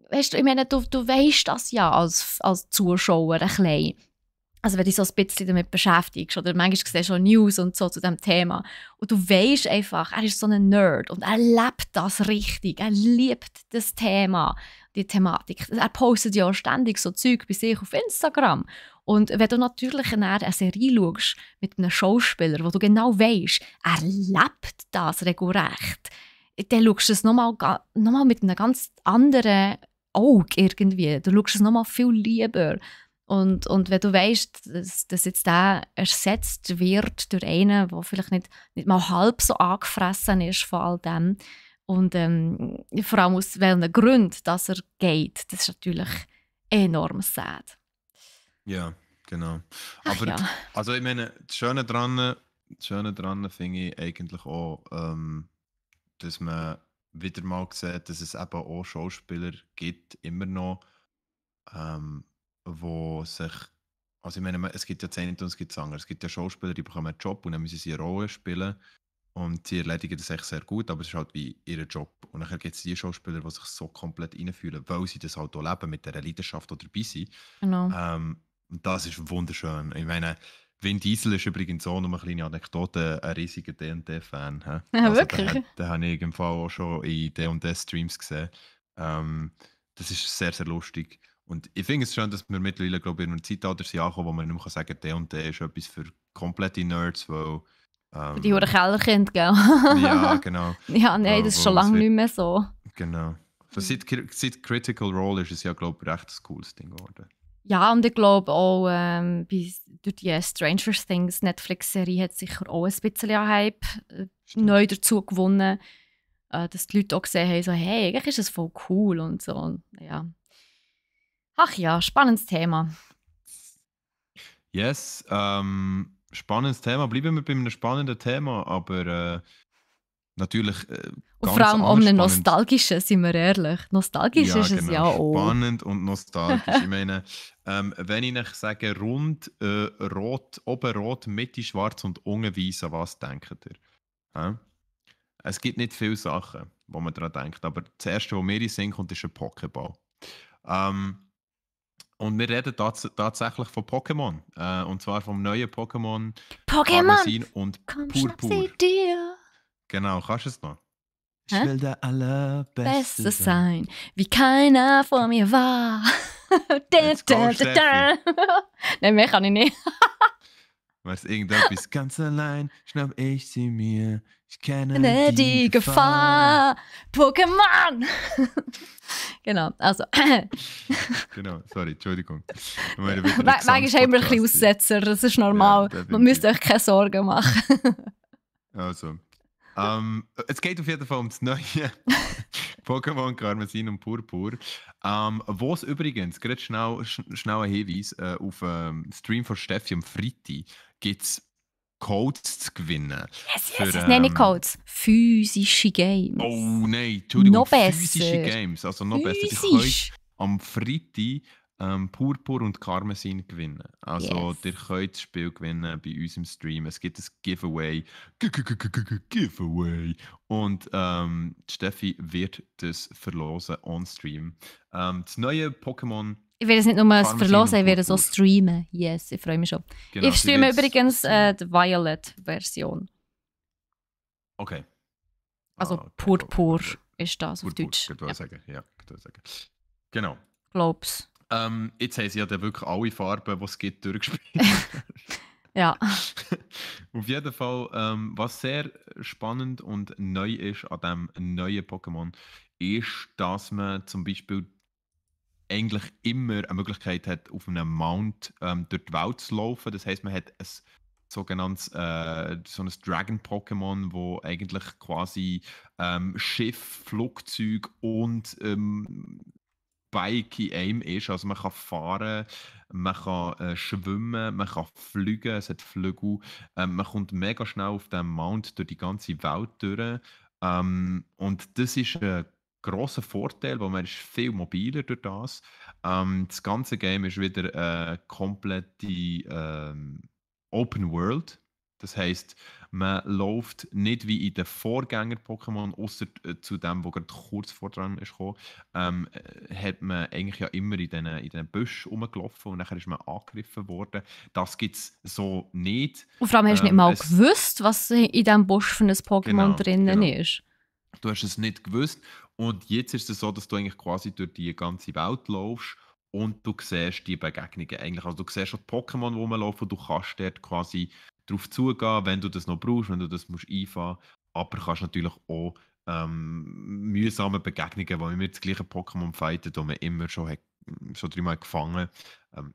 weißt du, ich meine, du weißt das ja als Zuschauer ein bisschen. Also wenn du dich so ein bisschen damit beschäftigst oder manchmal siehst du schon News und so zu diesem Thema und du weißt einfach, er ist so ein Nerd und er lebt das richtig, er liebt das Thema, die Thematik. Er postet ja auch ständig so Zeug bei sich auf Instagram. Und wenn du natürlich eine Serie schaust mit einem Schauspieler, wo du genau weißt, er lebt das regelrecht, dann schaust du es nochmal mit einem ganz anderen Auge irgendwie. Du schaust es nochmal viel lieber. Und wenn du weißt, dass jetzt der ersetzt wird durch einen, der vielleicht nicht mal halb so angefressen ist von all dem und vor allem aus welchen Gründen dass er geht, das ist natürlich enorm sad. Ja, genau. Aber ja. Also ich meine, das Schöne dran finde ich eigentlich auch, dass man wieder mal sieht, dass es eben auch Schauspieler gibt, immer noch, wo sich, also ich meine, es gibt ja Zähne und es gibt Sänger. Es gibt ja Schauspieler, die bekommen einen Job und dann müssen sie eine Rolle spielen und sie erledigen das echt sehr gut, aber es ist halt wie ihr Job. Und dann gibt es die Schauspieler, die sich so komplett reinfühlen, weil sie das halt auch leben, mit dieser Leidenschaft, die dabei sind. Genau. Und das ist wunderschön. Ich meine, Vin Diesel ist übrigens auch, noch eine kleine Anekdote, ein riesiger D&D-Fan. Ja, also wirklich? Den habe ich im Fall auch schon in D&D-Streams gesehen. Das ist sehr, sehr lustig. Und ich finde es schön, dass wir mittlerweile, glaube ich, in einem Zeitalter sind angekommen, wo man nicht mehr sagen kann, D&D ist etwas für komplette Nerds, weil... für die Kellerkinder, gell? Ja, genau. Ja, nein, das ist schon lange nicht mehr so. Genau. So, seit Critical Role ist es ja, glaube ich, recht ein cooles Ding geworden. Ja, und ich glaube auch, durch die Stranger Things Netflix-Serie hat sicher auch ein bisschen an Hype neu dazu gewonnen, dass die Leute auch gesehen haben, so, hey, eigentlich ist das voll cool und so. Und, ja. Ach ja, spannendes Thema. Yes, spannendes Thema. Bleiben wir bei einem spannenden Thema, aber natürlich und vor allem auch einem nostalgischen, sind wir ehrlich. Nostalgisch ja, ist es ja auch. Spannend und nostalgisch. Ich meine, wenn ich euch sage, rund, rot, oben rot, Mitte schwarz und unten weiss, an was denkt ihr? Ja? Es gibt nicht viele Sachen, wo man daran denkt, aber das erste, was mir in den Sinn kommt, ist ein Pokéball. Und wir reden tatsächlich von Pokémon. Und zwar vom neuen Pokémon Karmesin und Purpur. Genau, kannst du es noch? Ich will der Allerbeste sein, wie keiner vor mir war. Nein, mehr kann ich nicht. Weißt irgendetwas ganz allein, schnapp ich sie mir. Ich kenne die Gefahr. Pokémon! Genau, also. Genau, sorry, Entschuldigung. Manchmal haben wir ein bisschen Aussetzer, das ist normal. Ja, man müsst euch keine Sorgen machen. Also. Es geht auf jeden Fall um das neue Pokémon Karmesin und Purpur. Wo es übrigens, gerade schnell ein Hinweis, auf Stream von Steffi am Freitag gibt es Codes zu gewinnen. Yes, nenne ich Codes. Physische Games. Oh nein, Entschuldigung, noch besser. Physische Games. Also noch besser. Ihr könnt am Freitag Purpur und Karmesin gewinnen. Also, Yes. ihr könnt das Spiel gewinnen bei uns im Stream. Es gibt ein Giveaway. Giveaway. Und Steffi wird das verlosen on Stream. Das neue Pokémon. Ich werde es nicht nur Karmesin verlosen, ich und werde es auch Purpur. streamen. Yes, ich freue mich schon. Genau, ich sie streame wird's übrigens streamen. die Violet-Version. Okay. Also okay, Purpur ist das auf Purpur, Deutsch. könnte ich sagen. Ja, könnte ich sagen. Genau. Glaub's. Jetzt haben sie ja dann wirklich alle Farben, die es gibt, durchgespielt. Ja. Auf jeden Fall, was sehr spannend und neu ist an diesem neuen Pokémon, ist, dass man zum Beispiel eigentlich immer eine Möglichkeit hat, auf einem Mount durch die Welt zu laufen. Das heisst, man hat ein sogenanntes so ein Dragon-Pokémon, wo eigentlich quasi Schiff, Flugzeug und Bike in einem ist. Also man kann fahren, man kann schwimmen, man kann fliegen, es hat Flügel. Man kommt mega schnell auf diesem Mount durch die ganze Welt durch. Und das ist ein grosser Vorteil, weil man ist viel mobiler durch das. Das ganze Game ist wieder eine komplette Open World. Das heisst, man läuft nicht wie in den Vorgänger-Pokémon, außer zu dem, wo gerade kurz vor dran ist gekommen, hat man eigentlich ja immer in diesen Büschen rumgelaufen und nachher ist man angegriffen worden. Das gibt es so nicht. Und vor allem hast du nicht mal gewusst, was in diesem Busch für ein Pokémon drinnen ist. Du hast es nicht gewusst. Und jetzt ist es so, dass du eigentlich quasi durch die ganze Welt laufst und du siehst die Begegnungen eigentlich. Also du siehst schon die Pokémon, die rumlaufen, du kannst dort quasi darauf zugehen, wenn du das noch brauchst, wenn du das musst einfahren. Aber du kannst natürlich auch mühsame Begegnungen, wo wir das gleiche Pokémon fighten, das man immer schon dreimal gefangen hat.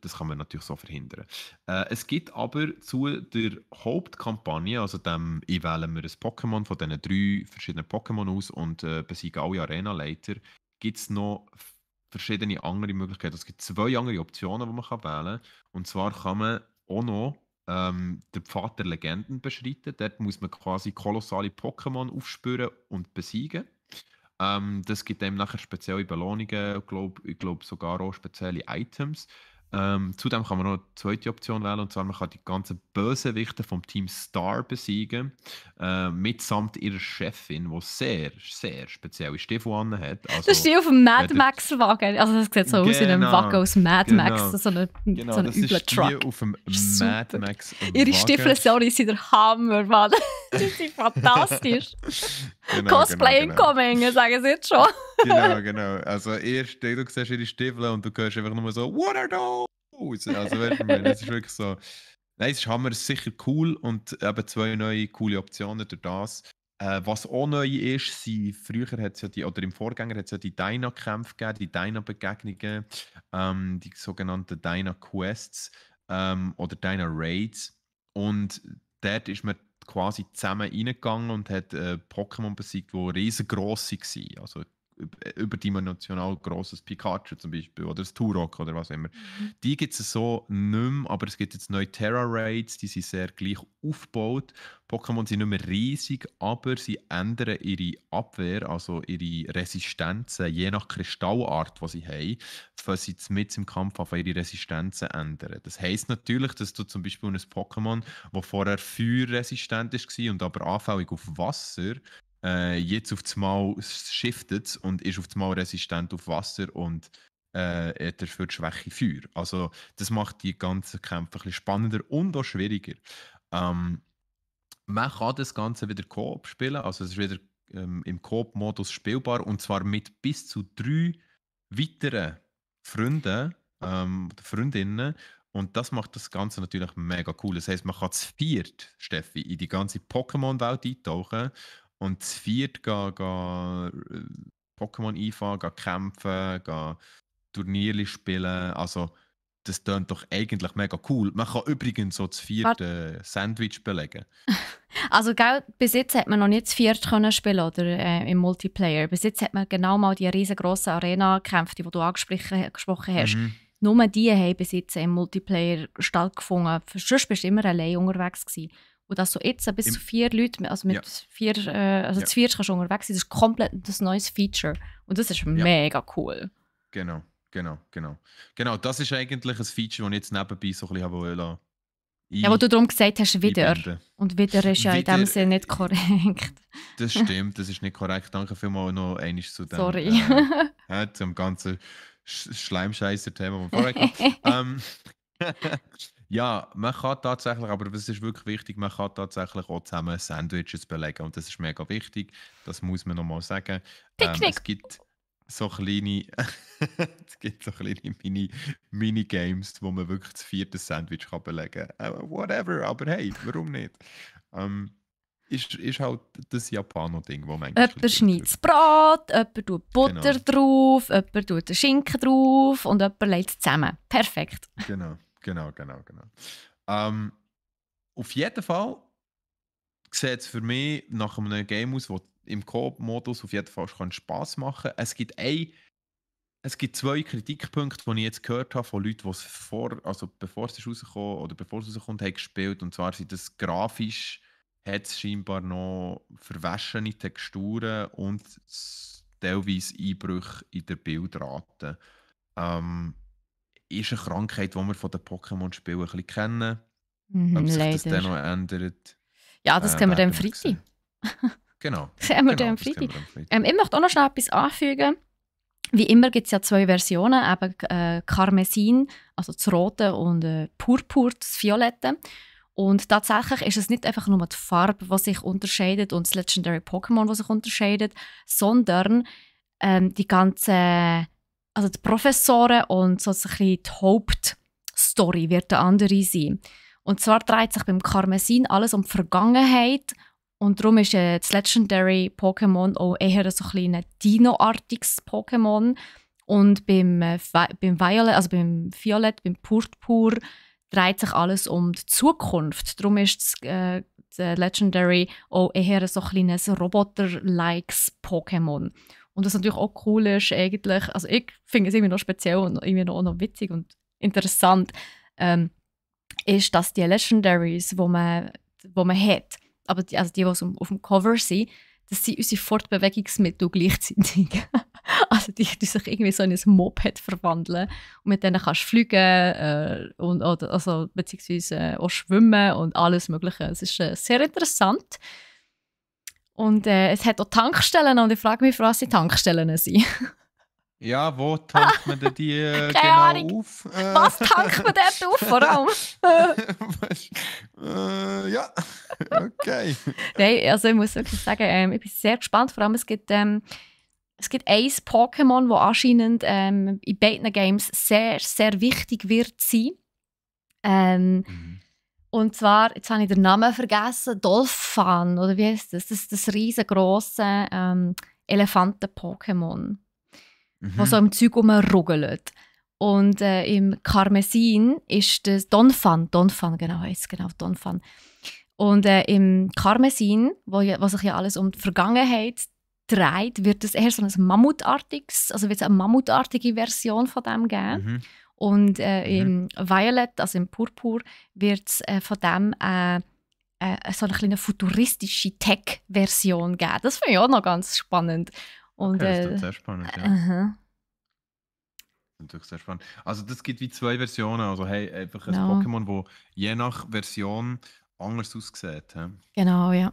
Das kann man natürlich so verhindern. Es gibt aber zu der Hauptkampagne, also dem ich wähle mir ein Pokémon von diesen 3 verschiedenen Pokémon aus und besiege alle Arena-Leiter, gibt es noch verschiedene andere Möglichkeiten. Es gibt 2 andere Optionen, die man wählen kann. Und zwar kann man auch noch den Pfad der Legenden beschreiten. Dort muss man quasi kolossale Pokémon aufspüren und besiegen. Das gibt einem nachher spezielle Belohnungen, ich glaube sogar auch spezielle Items. Zudem kann man noch eine zweite Option wählen, und zwar man kann die ganzen Bösewichte vom Team Star besiegen, mitsamt ihrer Chefin, die sehr, sehr spezielle Stiefel anhat. Also, das ist die auf dem Mad Max-Wagen. Also das sieht so aus wie ein Wagen aus Mad Max. So eine das ist Truck. Die auf dem Mad Max Wagen. Ihre Stiefel sind der Hammer, Mann. Die sind fantastisch. Cosplay incoming, sagen sie jetzt schon. Genau. Also erst du siehst ihre Stiefel und du hörst einfach nur so «What are those?» Also weißt du, es ist wirklich so... Nein, es ist Hammer, es ist sicher cool und eben 2 neue coole Optionen durch das. Was auch neu ist, früher hat es ja oder im Vorgänger hat es ja die Dyna-Kämpfe gegeben, die Dyna-Begegnungen, die sogenannten Dyna-Quests oder Dyna-Raids. Und dort ist man quasi zusammen reingegangen und hat Pokémon besiegt, die riesengroß waren. Also überdimensional grosses Pikachu zum Beispiel oder das Turok oder was auch immer. Die gibt es so nicht mehr, aber es gibt jetzt neue Terra-Raids, die sind sehr gleich aufgebaut. Pokémon sind nicht mehr riesig, aber sie ändern ihre Abwehr, also ihre Resistenzen, je nach Kristallart, die sie haben, wenn sie mit im Kampf auf ihre Resistenzen ändern. Das heisst natürlich, dass du zum Beispiel ein Pokémon, das vorher feuerresistent war und aber anfällig auf Wasser, jetzt auf einmal shiftet und ist auf einmal resistent auf Wasser und hat dafür die Schwäche Feuer. Also das macht die ganzen Kämpfe ein bisschen spannender und auch schwieriger. Man kann das Ganze wieder Koop spielen, also es ist wieder im Koop-Modus spielbar und zwar mit bis zu 3 weiteren Freunden oder Freundinnen. Und das macht das Ganze natürlich mega cool. Das heisst, man kann zu viert, Steffi, in die ganze Pokémon-Welt eintauchen und zu viert Pokémon einfahren, kämpfen, Turniere spielen. Also, das klingt doch eigentlich mega cool. Man kann übrigens so zu viert Sandwich belegen. Also, gell, bis jetzt hat man noch nicht zu viert können spielen oder im Multiplayer. Bis jetzt hat man genau mal die riesengroßen Arena-Kämpfe, die du angesprochen hast. Nur die haben bis jetzt im Multiplayer stattgefunden. Sonst bist du immer allein unterwegs gewesen. Und dass du jetzt bis zu 4 Leute, also mit zu viert kannst du unterwegs sein, das ist komplett ein neues Feature. Und das ist mega cool. Genau. Genau, das ist eigentlich ein Feature, das ich jetzt nebenbei so ein bisschen wollte. Ja, wo du darum gesagt hast, wieder. Einbinden. Und wieder ist ja in dem Sinne nicht korrekt. Das stimmt, das ist nicht korrekt. Danke vielmals noch einmal zu dem, Sorry. Zum ganzen Schleimscheißer-Thema, das vorher kam. Ja, man kann tatsächlich, aber das ist wirklich wichtig, man kann tatsächlich auch zusammen Sandwiches belegen. Und das ist mega wichtig, das muss man nochmal sagen. Es gibt so kleine, Minigames, wo man wirklich das 4. Sandwich kann belegen kann. Whatever, aber hey, warum nicht? Ist halt das Japano-Ding, wo man jemand schneidet das Brot, jemand tut Butter drauf, jemand tut den Schinken drauf und jemand legt es zusammen. Perfekt. Genau. Auf jeden Fall sieht es für mich nach einem Game aus, das im Coop-Modus auf jeden Fall Spass machen kann. Es gibt 2 Kritikpunkte, die ich jetzt gehört habe von Leuten, die es bevor es rauskommt, haben gespielt. Und zwar sind das grafisch, hat es scheinbar noch verwaschene Texturen und teilweise Einbrüche in der Bildrate. Ist eine Krankheit, die wir von den Pokémon-Spielen ein bisschen kennen. Ob sich das dann noch ändert. Ja, das können wir dann am Freitag. Genau. Das haben wir dann am Freitag. Ich möchte auch noch schnell etwas anfügen. Wie immer gibt es ja 2 Versionen, eben Karmesin, also das Rote, und Purpur, das Violette. Und tatsächlich ist es nicht einfach nur die Farbe, die sich unterscheidet und das Legendary Pokémon, das sich unterscheidet, sondern die ganze, also die Professoren und so ein bisschen die Hauptstory wird eine andere sein. Und zwar dreht sich beim Karmesin alles um die Vergangenheit. Und darum ist das Legendary Pokémon auch eher so ein Dino-artiges Pokémon. Und beim Violet, also beim Violett, beim Purpur, dreht sich alles um die Zukunft. Darum ist das Legendary auch eher so ein Roboter-likes Pokémon. Und was natürlich auch cool ist, eigentlich, also ich finde es irgendwie noch speziell und irgendwie auch noch witzig und interessant, ist, dass die Legendaries, die man hat, aber die auf dem Cover sind, das sind unsere Fortbewegungsmittel gleichzeitig. Also die sich irgendwie so in ein Moped verwandeln und mit denen kannst du fliegen beziehungsweise auch schwimmen und alles mögliche. Es ist sehr interessant. Und es hat auch Tankstellen und ich frage mich, was die Tankstellen sind. Ja, wo tankt man denn die genau auf? Was tankt man dort auf, vor allem? Ja, okay. Nein, also ich muss wirklich sagen, ich bin sehr gespannt. Vor allem, es gibt ein Pokémon, das anscheinend in beiden Games sehr, sehr wichtig wird sein. Und zwar, jetzt habe ich den Namen vergessen, Dolphin, oder wie heißt das? Das riesengroße Elefanten-Pokémon. Die so im Zeug rumruggelt. Und im Karmesin ist das Donphan, genau, heisst es genau, Donphan. Und im Karmesin, wo sich ja alles um die Vergangenheit dreht, wird es eher so ein mammutartiges, also wird es eine mammutartige Version von dem geben. Und im Violet, also im Purpur, wird es von dem so eine kleine futuristische Tech-Version geben. Das finde ich auch noch ganz spannend. Und, okay, das ist sehr spannend, ja. Das ist natürlich sehr spannend. Also das gibt wie 2 Versionen. Also hey, einfach ein Pokémon, das je nach Version anders aussieht. He? Genau, ja.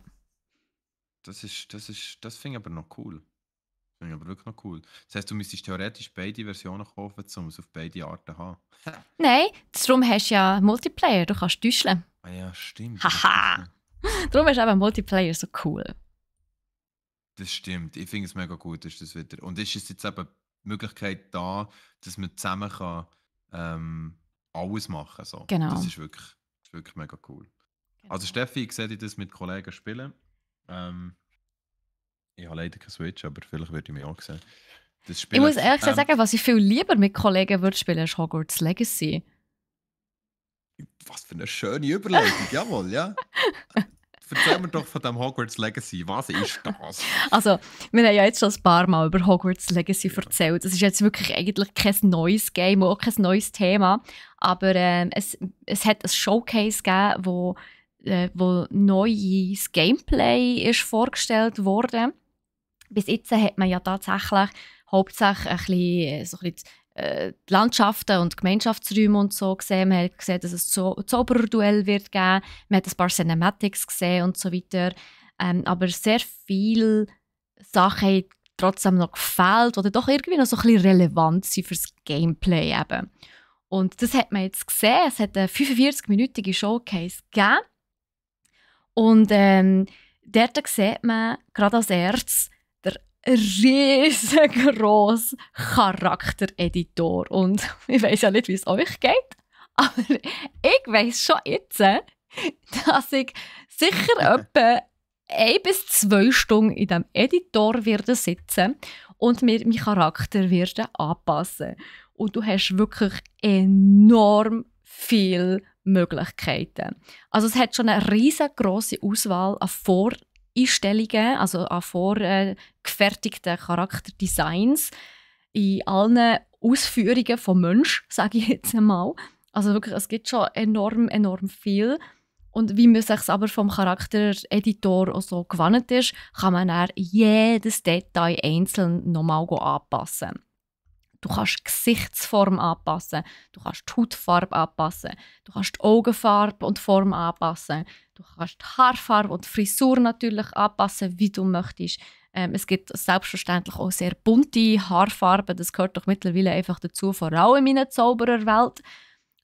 Das finde ich aber noch cool. Das finde ich aber wirklich noch cool. Das heisst, du müsstest theoretisch beide Versionen kaufen, um es auf beide Arten zu haben. Nein, darum hast du ja Multiplayer, du kannst täuschen. Ah ja, stimmt. Haha! Darum ist eben Multiplayer so cool. Das stimmt. Ich finde es mega gut, ist das wieder. Und ist es jetzt eben die Möglichkeit da, dass man zusammen kann, alles machen kann. So. Genau. Das ist wirklich mega cool. Genau. Also Steffi, ich sehe dich das mit Kollegen spielen. Ich habe leider keine Switch, aber vielleicht würde ich mich auch sehen. Ich muss ehrlich sagen, was ich viel lieber mit Kollegen würde spielen, ist Hogwarts Legacy. Was für eine schöne Überlegung, jawohl, ja. Erzähl mir doch von dem Hogwarts Legacy. Was ist das? Also, wir haben ja jetzt schon ein paar Mal über Hogwarts Legacy erzählt. Es ist jetzt wirklich eigentlich kein neues Game, auch kein neues Thema. Aber es hat ein Showcase gegeben, wo neues Gameplay ist vorgestellt wurde. Bis jetzt hat man ja tatsächlich hauptsächlich ein bisschen die Landschaften und Gemeinschaftsräume und so gesehen. Man hat gesehen, dass es Zaubererduell wird geben. Man hat ein paar Cinematics gesehen und so weiter. Aber sehr viele Sachen haben trotzdem noch gefehlt oder doch irgendwie noch so ein bisschen relevant sind für das Gameplay eben. Und das hat man jetzt gesehen. Es hat eine 45-minütige Showcase gegeben. Und dort sieht man gerade als erstes den riesengroßen Charaktereditor. Und ich weiss ja nicht, wie es euch geht, aber ich weiss schon jetzt, dass ich sicher etwa 1 bis 2 Stunden in diesem Editor werde sitzen und mir meinen Charakter werde anpassen. Und du hast wirklich enorm viele Möglichkeiten. Also es hat schon eine riesengroße Auswahl an Voreinstellungen, also an vorgefertigten Charakterdesigns in allen Ausführungen von Menschen, sage ich jetzt einmal. Also wirklich, es gibt schon enorm viel. Und wie man sich aber vom Charaktereditor auch so gewohnt ist, kann man dann jedes Detail einzeln nochmal anpassen. Du kannst die Gesichtsform anpassen, du kannst die Hautfarbe anpassen, du kannst die Augenfarbe und Form anpassen, du kannst die Haarfarbe und die Frisur natürlich anpassen, wie du möchtest. Es gibt selbstverständlich auch sehr bunte Haarfarben, das gehört doch mittlerweile einfach dazu, vor allem in meiner Zaubererwelt.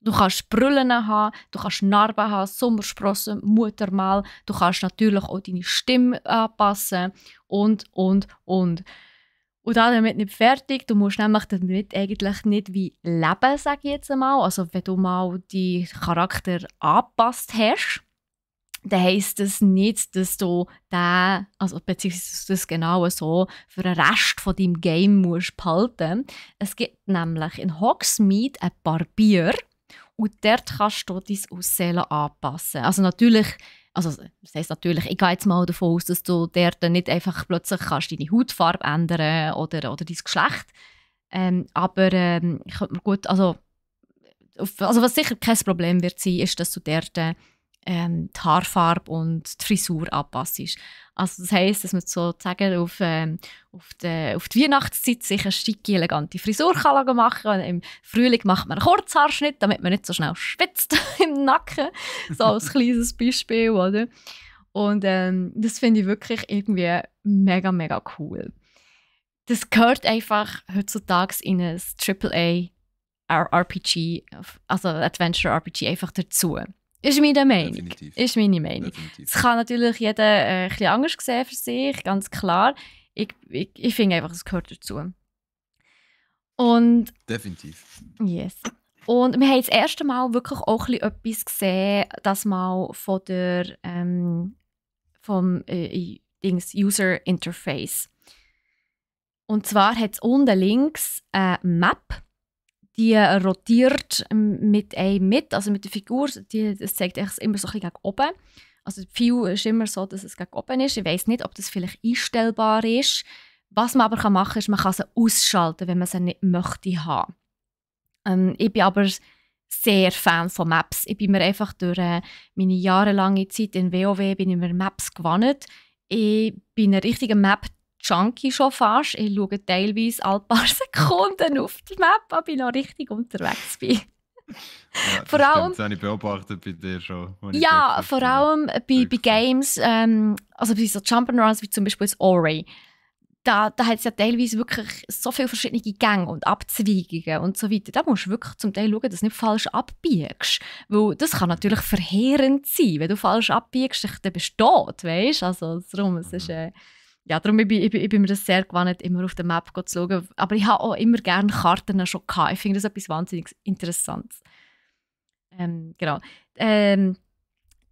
Du kannst Brüllen haben, du kannst Narben haben, Sommersprossen, Muttermal. Du kannst natürlich auch deine Stimme anpassen und. Und damit nicht fertig. Du musst nämlich damit eigentlich nicht wie leben, sage ich jetzt einmal. Also wenn du mal die Charakter angepasst hast, dann heisst das nicht, dass du den, also beziehungsweise das genau so für den Rest von deinem Game musst behalten. Es gibt nämlich in Hogsmeade einen Barbier. Und dort kannst du dein Aussehen anpassen. Also natürlich, das heisst natürlich, ich gehe jetzt mal davon aus, dass du dort nicht einfach plötzlich kannst deine Hautfarbe ändern oder dein Geschlecht. Aber ich könnte mir gut, also was sicher kein Problem wird sein, ist, dass du dort die Haarfarbe und die Frisur anpasst. Also das heisst, dass man sozusagen auf die Weihnachtszeit sich eine schicke, elegante Frisur kann machen kann. Im Frühling macht man einen Kurzhaarschnitt, damit man nicht so schnell schwitzt im Nacken. So als kleines Beispiel, oder? Und das finde ich wirklich irgendwie mega, mega cool. Das gehört einfach heutzutage in ein AAA-RPG, also Adventure-RPG einfach dazu. Ist meine Meinung. Definitiv. Ist meine Meinung. Es kann natürlich jeder ein bisschen anders sehen für sich, ganz klar. Ich finde einfach, es gehört dazu. Und Definitiv. yes. Und wir haben das erste Mal wirklich auch etwas gesehen, das mal von der vom User Interface. Und zwar hat es unten links eine Map, die rotiert mit einem mit, also mit der Figur. Das zeigt eigentlich immer so ein bisschen gegen oben. Also die View ist immer so, dass es gegen oben ist. Ich weiss nicht, ob das vielleicht einstellbar ist. Was man aber machen kann, ist, man kann sie ausschalten, wenn man sie nicht möchte haben. Ich bin aber sehr Fan von Maps. Ich bin mir einfach durch meine jahrelange Zeit in WoW bin ich mir Maps gewohnt. Ich bin ein richtiger Map-Junkie schon fast. Ich schaue teilweise alle paar Sekunden auf die Map, ob ich noch richtig unterwegs bin. Ja, vor allem, das habe ich beobachtet bei dir schon. Ja, vor allem bei Games, also bei so Jump'n'Runs wie zum Beispiel das Ori. Da hat es ja teilweise wirklich so viele verschiedene Gänge und Abzweigungen und so weiter. Da musst du wirklich zum Teil schauen, dass du nicht falsch abbiegst. Weil das kann natürlich verheerend sein. Wenn du falsch abbiegst, dann bist du tot, weißt? Also darum, es ist, darum ich bin mir das sehr gewohnt, immer auf der Map zu schauen. Aber ich habe auch immer gerne Karten schon gehabt. Ich finde das etwas wahnsinnig Interessantes. Genau.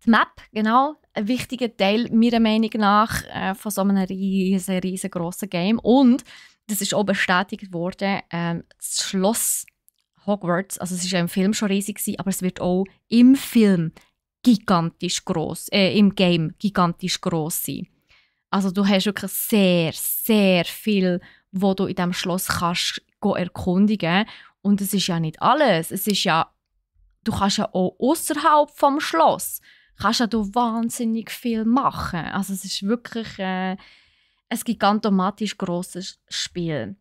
Die Map, genau, ein wichtiger Teil meiner Meinung nach von so einem riesengroßen Game. Und das ist auch bestätigt worden, das Schloss Hogwarts, also es war ja im Film schon riesig, aber es wird auch im Film gigantisch gross, im Game gigantisch gross sein. Also du hast wirklich sehr, sehr viel, wo du in diesem Schloss kannst erkundigen. Und es ist ja nicht alles. Es ist ja, du kannst ja auch außerhalb vom Schloss kannst ja du wahnsinnig viel machen. Also es ist wirklich ein gigantomatisch grosses Spiel.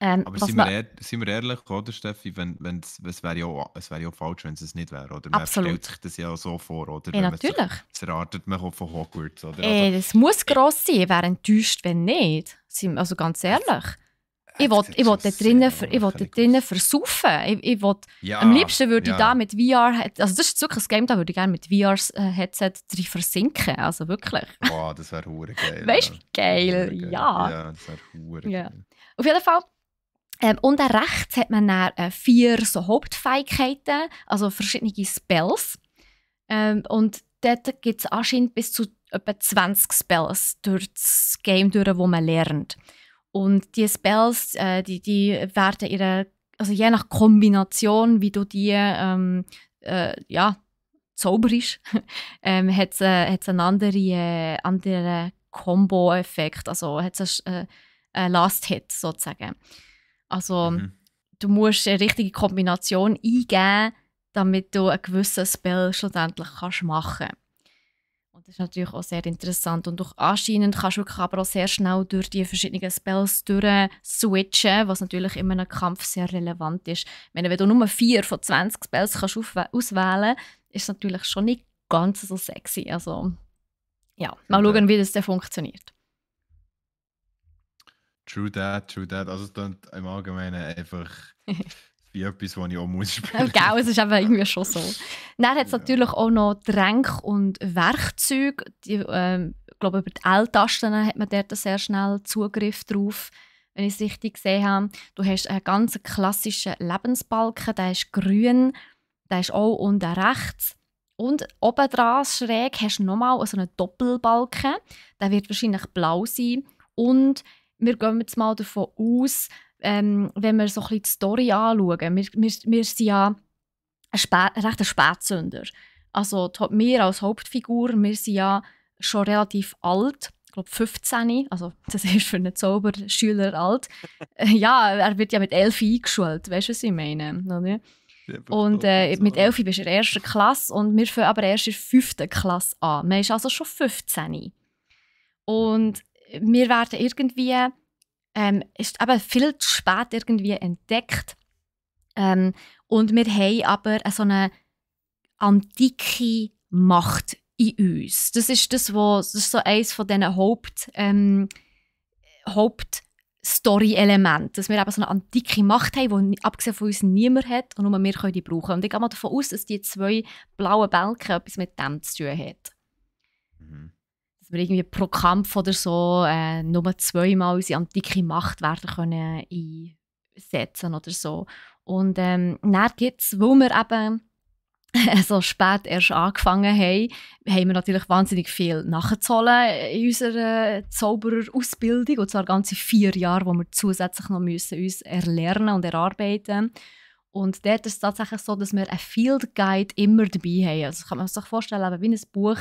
Aber sind wir ehrlich, oder Steffi, es wäre ja auch falsch, wenn es nicht wäre, oder? Man stellt sich das ja so vor, oder? Ja, natürlich. Das erwartet man auch von Hogwarts, oder? Das muss gross sein, ich wäre enttäuscht, wenn nicht. Also ganz ehrlich. Ich will dort drinnen versaufen. Am liebsten würde ich da mit VR, also das ist wirklich ein Game, da würde ich gerne mit VR-Headset drin versinken, also wirklich. Wow, das wäre hure geil. Weißt du, geil, ja. Ja, das wäre hure geil. Auf jeden Fall. Und rechts hat man dann 4 so Hauptfähigkeiten, also verschiedene Spells. Und dort gibt es anscheinend bis zu etwa 20 Spells durch das Game, die man lernt. Und diese Spells, die werden also je nach Kombination, wie du die zauberst, hat es einen anderen Combo-Effekt, also hat es einen Last-Hit sozusagen. Also du musst eine richtige Kombination eingeben, damit du einen gewissen Spell schlussendlich machen kannst. Und das ist natürlich auch sehr interessant. Und anscheinend kannst du wirklich aber auch sehr schnell durch die verschiedenen Spells switchen, was natürlich in einem Kampf sehr relevant ist. Wenn du nur 4 von 20 Spells kannst auswählen kannst, ist es natürlich schon nicht ganz so sexy. Also ja, mal schauen, wie das dann funktioniert. True that. Also es klingt im Allgemeinen einfach wie etwas, das ich auch muss spielen. Genau, es ist eben irgendwie schon so. Dann hat es natürlich auch noch Tränke und Werkzeuge. Ich glaube, über die L-Tasten hat man dort sehr schnell Zugriff drauf, wenn ich es richtig gesehen habe. Du hast einen ganz klassischen Lebensbalken, der ist grün, der ist auch unten rechts. Und oben dran schräg hast du nochmal so einen Doppelbalken, der wird wahrscheinlich blau sein. Und wir gehen jetzt mal davon aus, wenn wir so ein bisschen die Story anschauen, wir sind ja ein Spätzünder. Also wir als Hauptfigur, wir sind ja schon relativ alt, ich glaube 15, also das ist für einen Zauberschüler alt. Ja, er wird ja mit 11 eingeschult, weißt du, was ich meine? Oder? Und mit 11 bist du in der 1. Klasse und wir fangen aber erst in der 5. Klasse an. Man ist also schon 15. Und wir werden irgendwie ist aber viel zu spät irgendwie entdeckt. Und wir haben aber so eine antike Macht in uns. Das ist so eines von diesen Hauptstory-Elementen, dass wir eben so eine antike Macht haben, die abgesehen von uns niemand hat und nur wir können die brauchen. Und ich gehe mal davon aus, dass die 2 blauen Balken etwas mit dem zu tun haben. Dass wir irgendwie pro Kampf oder so nur 2-mal unsere antike Macht werden können einsetzen oder so. Und dann gibt es, weil wir eben so spät erst angefangen haben wir natürlich wahnsinnig viel nachzuholen in unserer Zaubererausbildung. Und zwar ganze 4 Jahre, wo wir zusätzlich noch müssen uns erlernen und erarbeiten. Und dort ist es tatsächlich so, dass wir einen Field Guide immer dabei haben. Also kann man sich vorstellen, wie ein Buch.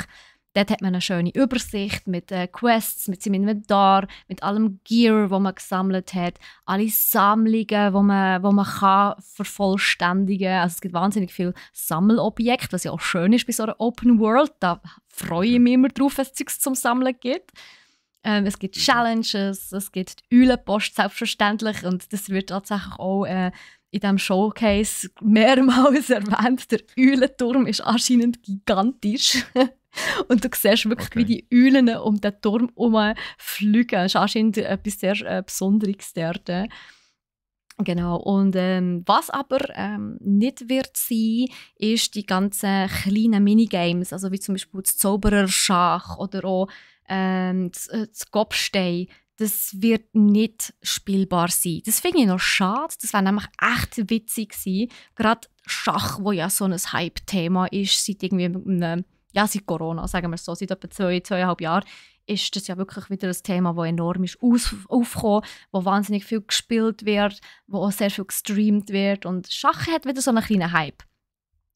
Dort hat man eine schöne Übersicht mit Quests, mit seinem Inventar, mit allem Gear, das man gesammelt hat, alle Sammlungen, die man kann vervollständigen kann. Also es gibt wahnsinnig viele Sammelobjekte, was ja auch schön ist bei so einer Open World. Da freue ich mich immer drauf, wenn es Zeugs zum Sammeln gibt. Es gibt Challenges, es gibt die Eulenpost selbstverständlich und das wird tatsächlich auch in diesem Showcase mehrmals erwähnt. Der Eulenturm ist anscheinend gigantisch. Und du siehst wirklich, wie die Eulen um den Turm herumfliegen. Das ist anscheinend etwas sehr Besonderes dort. Genau. Und was aber nicht wird sein, ist die ganzen kleinen Minigames, also wie zum Beispiel das Zaubererschach oder auch das Gobstein. Das wird nicht spielbar sein. Das finde ich noch schade. Das wäre nämlich echt witzig gewesen. Gerade Schach, wo ja so ein Hype-Thema ist, seit irgendwie seit Corona, sagen wir es so, seit etwa 2,5 Jahren, ist das ja wirklich wieder ein Thema, das enorm ist aufgekommen, wo wahnsinnig viel gespielt wird, wo auch sehr viel gestreamt wird. Und Schach hat wieder so einen kleinen Hype.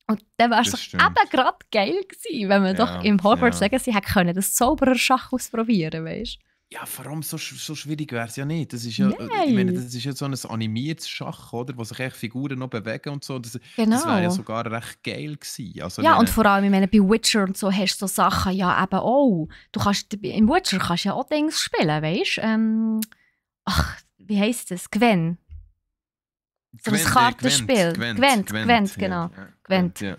Und dann wäre es doch eben gerade geil gewesen, wenn man doch im Hogwarts sagen, sie hätte können das Zaubererschach ausprobieren, weißt du? Ja, vor allem so schwierig wäre es ja nicht. Das ist ja, ich meine, das ist ja so ein animiertes Schach, oder, wo sich echt Figuren noch bewegen und so. Das wäre ja sogar recht geil gewesen. Also, und vor allem, ich meine, bei Witcher und so hast du so Sachen ja eben auch. Im Witcher kannst du ja auch Dinge spielen, weißt du? Wie heisst das? Gwen. So ein Kartenspiel. Gwent, genau. Gwent. Ja,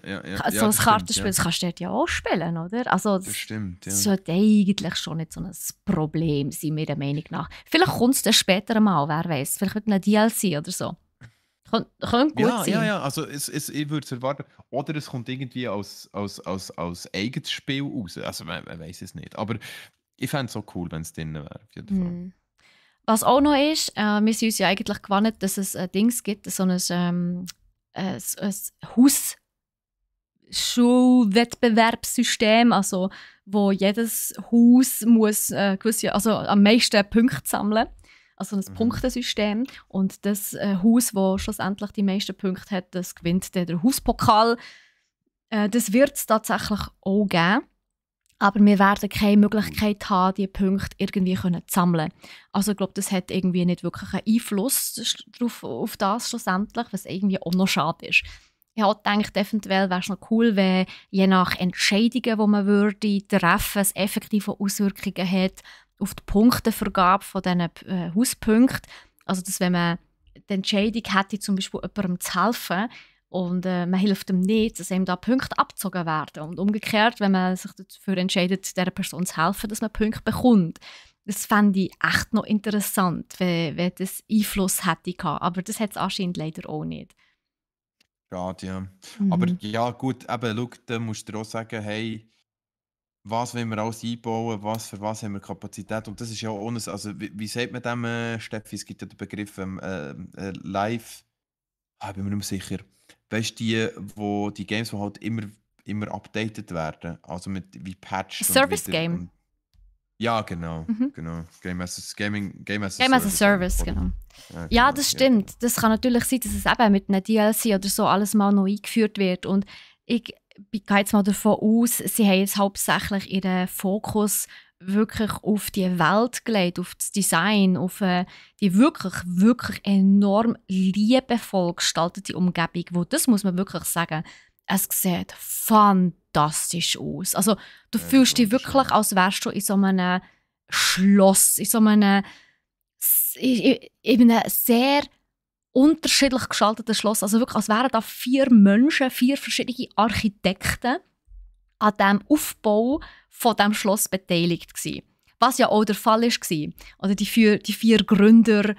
so ein Kartenspiel, das kannst du dort ja auch spielen, oder? Also, das stimmt, ja. Das sollte eigentlich schon nicht so ein Problem sein, meiner Meinung nach. Vielleicht kommt es dann später mal, wer weiß. Vielleicht mit einem DLC oder so. Könnte gut sein. Ja. Also ich würde es erwarten. Oder es kommt irgendwie als eigenes Spiel raus. Also man weiß es nicht. Aber ich fände es so cool, wenn es drin wäre. Auf jeden Fall. Was auch noch ist, wir sind uns ja eigentlich gewohnt, dass es Dings gibt, so ein Hausschulwettbewerbssystem, also wo jedes Haus muss gewisse, also am meisten Punkte sammeln. Also ein Punktesystem. Und das Haus, das schlussendlich die meisten Punkte hat, das gewinnt der Hauspokal. Das wird es tatsächlich auch geben. Aber wir werden keine Möglichkeit haben, diese Punkte irgendwie zu sammeln. Also ich glaube, das hat irgendwie nicht wirklich einen Einfluss auf das schlussendlich, was irgendwie auch noch schade ist. Ich habe gedacht, eventuell wäre es noch cool, wenn je nach Entscheidungen, die man würde treffen, es effektive Auswirkungen hat auf die Punktevergabe von diesen Hauspunkten. Also dass wenn man die Entscheidung hätte, zum Beispiel jemandem zu helfen, und man hilft ihm nicht, dass ihm da Punkte abgezogen werden. Und umgekehrt, wenn man sich dafür entscheidet, dieser Person zu helfen, dass man Punkte bekommt. Das fände ich echt noch interessant, wenn das Einfluss hätte gehabt. Aber das hat es anscheinend leider auch nicht. Schade, ja. Aber ja, gut, eben, schau, da musst du auch sagen, hey, was wollen wir alles einbauen, für was haben wir Kapazität? Und das ist ja ohne, also wie sagt man dem, Steffi, es gibt ja den Begriff live, ich bin mir nicht mehr sicher. Weißt du, die Games, die halt immer updated werden, also mit wie Patch. Service Game. Ja, genau. Game as a Service, genau. Ja, das stimmt. Das kann natürlich sein, dass es eben mit einem DLC oder so alles mal noch eingeführt wird. Und ich gehe jetzt mal davon aus, sie haben jetzt hauptsächlich ihren Fokus wirklich auf die Welt gelegt, auf das Design, auf die wirklich, wirklich enorm liebevoll gestaltete Umgebung, wo, das muss man wirklich sagen, es sieht fantastisch aus. Also du fühlst dich wirklich, als wärst du in so einem Schloss, in so einem sehr unterschiedlich gestalteten Schloss. Also wirklich, als wären da 4 Menschen, 4 verschiedene Architekten an dem Aufbau von diesem Schloss beteiligt gewesen. Was ja auch der Fall war. Oder die 4 Gründer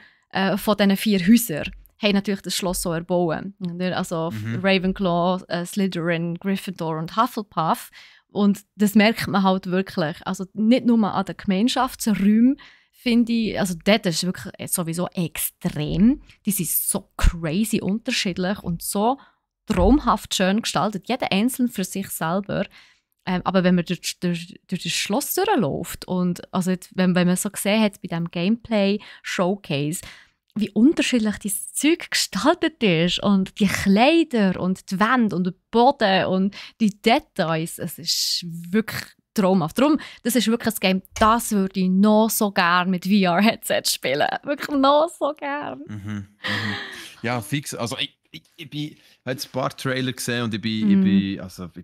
von diesen 4 Häusern haben natürlich das Schloss so erbaut. Also Ravenclaw, Slytherin, Gryffindor und Hufflepuff. Und das merkt man halt wirklich. Also nicht nur an den Gemeinschaftsräumen, finde ich, also dort ist es wirklich sowieso extrem. Die sind so crazy unterschiedlich und so traumhaft schön gestaltet. Jeder einzeln für sich selber. Aber wenn man durch das Schloss durchläuft und also jetzt, wenn man so gesehen hat bei diesem Gameplay-Showcase, wie unterschiedlich dieses Zeug gestaltet ist und die Kleider und die Wände und der Boden und die Details, es ist wirklich traumhaft. Darum, das ist wirklich ein Game, das würde ich noch so gerne mit VR-Headset spielen. Wirklich noch so gerne. Ja, fix. Also ich habe ein paar Trailer gesehen und ich bin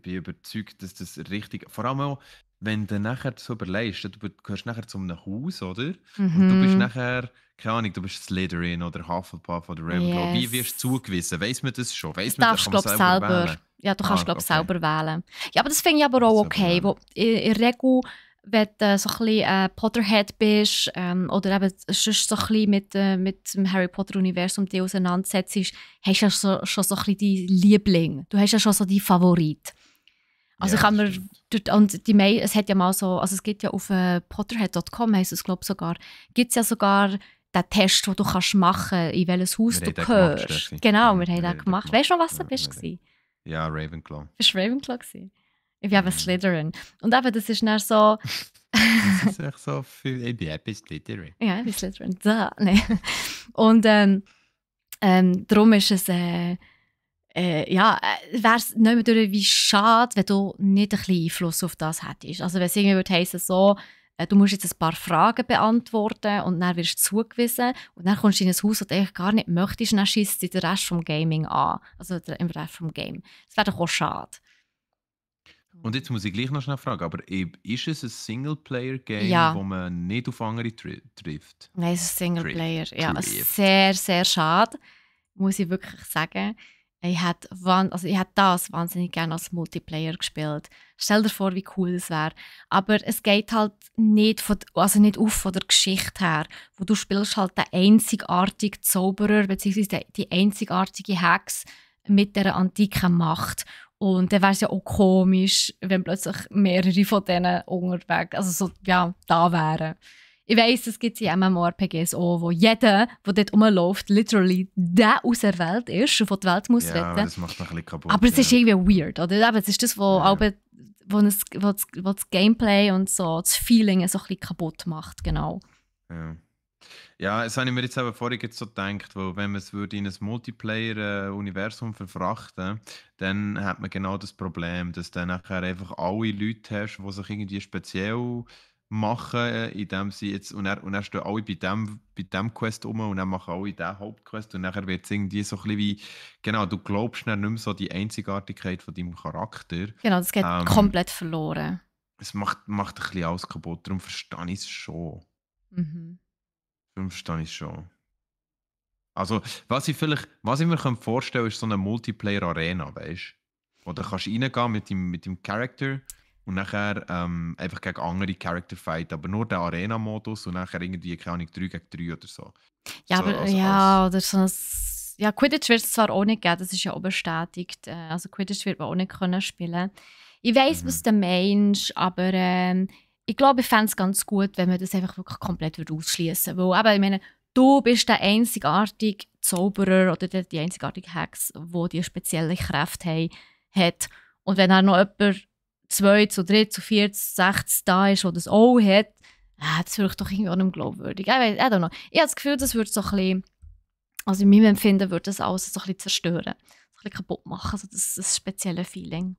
überzeugt, dass das richtig, vor allem auch, wenn du nachher so überlegst, du gehörst nachher zu einem Haus, oder? Und du bist nachher, keine Ahnung, du bist Slytherin oder Hufflepuff oder Ravenclaw. Wie wirst du zugewiesen? Weiss man das schon? Das darfst du, glaube ich, selber. Ja, du kannst, glaube ich, selber wählen. Ja, aber das finde ich aber auch okay. Wo, in der Regel, wenn du so ein bisschen Potterhead bist oder eben sonst so ein bisschen mit dem Harry Potter-Universum dich auseinandersetzt, hast du ja schon so ein bisschen deinen Liebling. Du hast ja schon so deinen Favorit. Also ja, kann man, und es hat ja mal so, also es gibt ja auf potterhead.com, heisst es glaube sogar, gibt es ja sogar den Test, den du kannst machen, in welches Haus du gehörst. Genau, wir haben den gemacht. Weißt du noch, was du bist? Ja, Ravenclaw. Bist du Ravenclaw gewesen? Ich bin eben Slytherin. Und eben, das ist dann so... das ist echt so viel... Ich bin Slytherin. Ja, ich bin Slytherin. Da, nee. Und darum ist es... wäre es nicht mehr durch wie schade, wenn du nicht ein bisschen Einfluss auf das hättest. Also wenn es irgendwie würde heissen, so, du musst jetzt ein paar Fragen beantworten und dann wirst du zugewiesen und dann kommst du in ein Haus, das du eigentlich gar nicht möchtest und dann schiesst du den Rest vom Gaming an. Also im Rest vom Game. Das wäre doch auch schade. Und jetzt muss ich gleich noch schnell fragen, aber ist es ein Singleplayer-Game, wo man nicht auf andere trifft? Nein, es ist ein Singleplayer. Ja, sehr, sehr schade. muss ich wirklich sagen. Ich hätte das wahnsinnig gerne als Multiplayer gespielt. Stell dir vor, wie cool das wäre. Aber es geht halt nicht auf von der Geschichte her. Wo du spielst halt den einzigartigen Zauberer bzw. die einzigartige Hex mit dieser antiken Macht. Und dann wäre es ja auch komisch, wenn plötzlich mehrere von denen unterwegs, da wären. Ich weiss, es gibt in MMORPGs auch, wo jeder, der dort rumläuft, literally der aus der Welt ist und von der Welt muss retten. Ja, das macht mich ein bisschen kaputt. Aber es ist irgendwie weird, oder? Aber es ist das, wo das Gameplay und so das Feeling so ein bisschen kaputt macht, genau. Ja, das habe ich mir jetzt aber vorhin jetzt so gedacht, weil wenn man es in ein Multiplayer-Universum verfrachten, dann hat man genau das Problem, dass dann nachher einfach alle Leute hast, die sich irgendwie speziell machen, indem sie jetzt, und dann stehen alle bei dem Quest um und dann machen alle diesen Hauptquest und nachher wird es irgendwie so ein bisschen wie, genau, du glaubst dann nicht mehr so die Einzigartigkeit von deinem Charakter. Genau, das geht komplett verloren. Es macht ein bisschen alles kaputt, darum verstehe ich es schon. Darum verstehe ich es schon. Also, was ich mir vorstellen kann, ist so eine Multiplayer-Arena, weißt du? Oder kannst du reingehen mit dem Charakter und nachher einfach gegen andere Charakter fight, aber nur der Arena-Modus und nachher irgendwie, keine Ahnung, 3 gegen 3 oder so. Ja, so, aber oder so ein... Ja, Quidditch wird es zwar auch nicht geben, das ist ja auch bestätigt. Also Quidditch wird man auch nicht können spielen. Ich weiss, was du meinst, aber ich glaube, ich fände es ganz gut, wenn man das einfach wirklich komplett ausschließen würde. Weil, ich meine, du bist der einzigartige Zauberer oder die einzigartige Hex, die die spezielle Kräfte hat. Und wenn dann noch jemand 2, zu 3, zu 4, zu 6 da ist, der das auch hat, das würde ich doch irgendwie auch nicht glaubwürdig. I don't know. Ich habe das Gefühl, das würde so ein bisschen, also in meinem Empfinden würde das alles so ein bisschen zerstören, so ein bisschen kaputt machen, also das spezielle Feeling.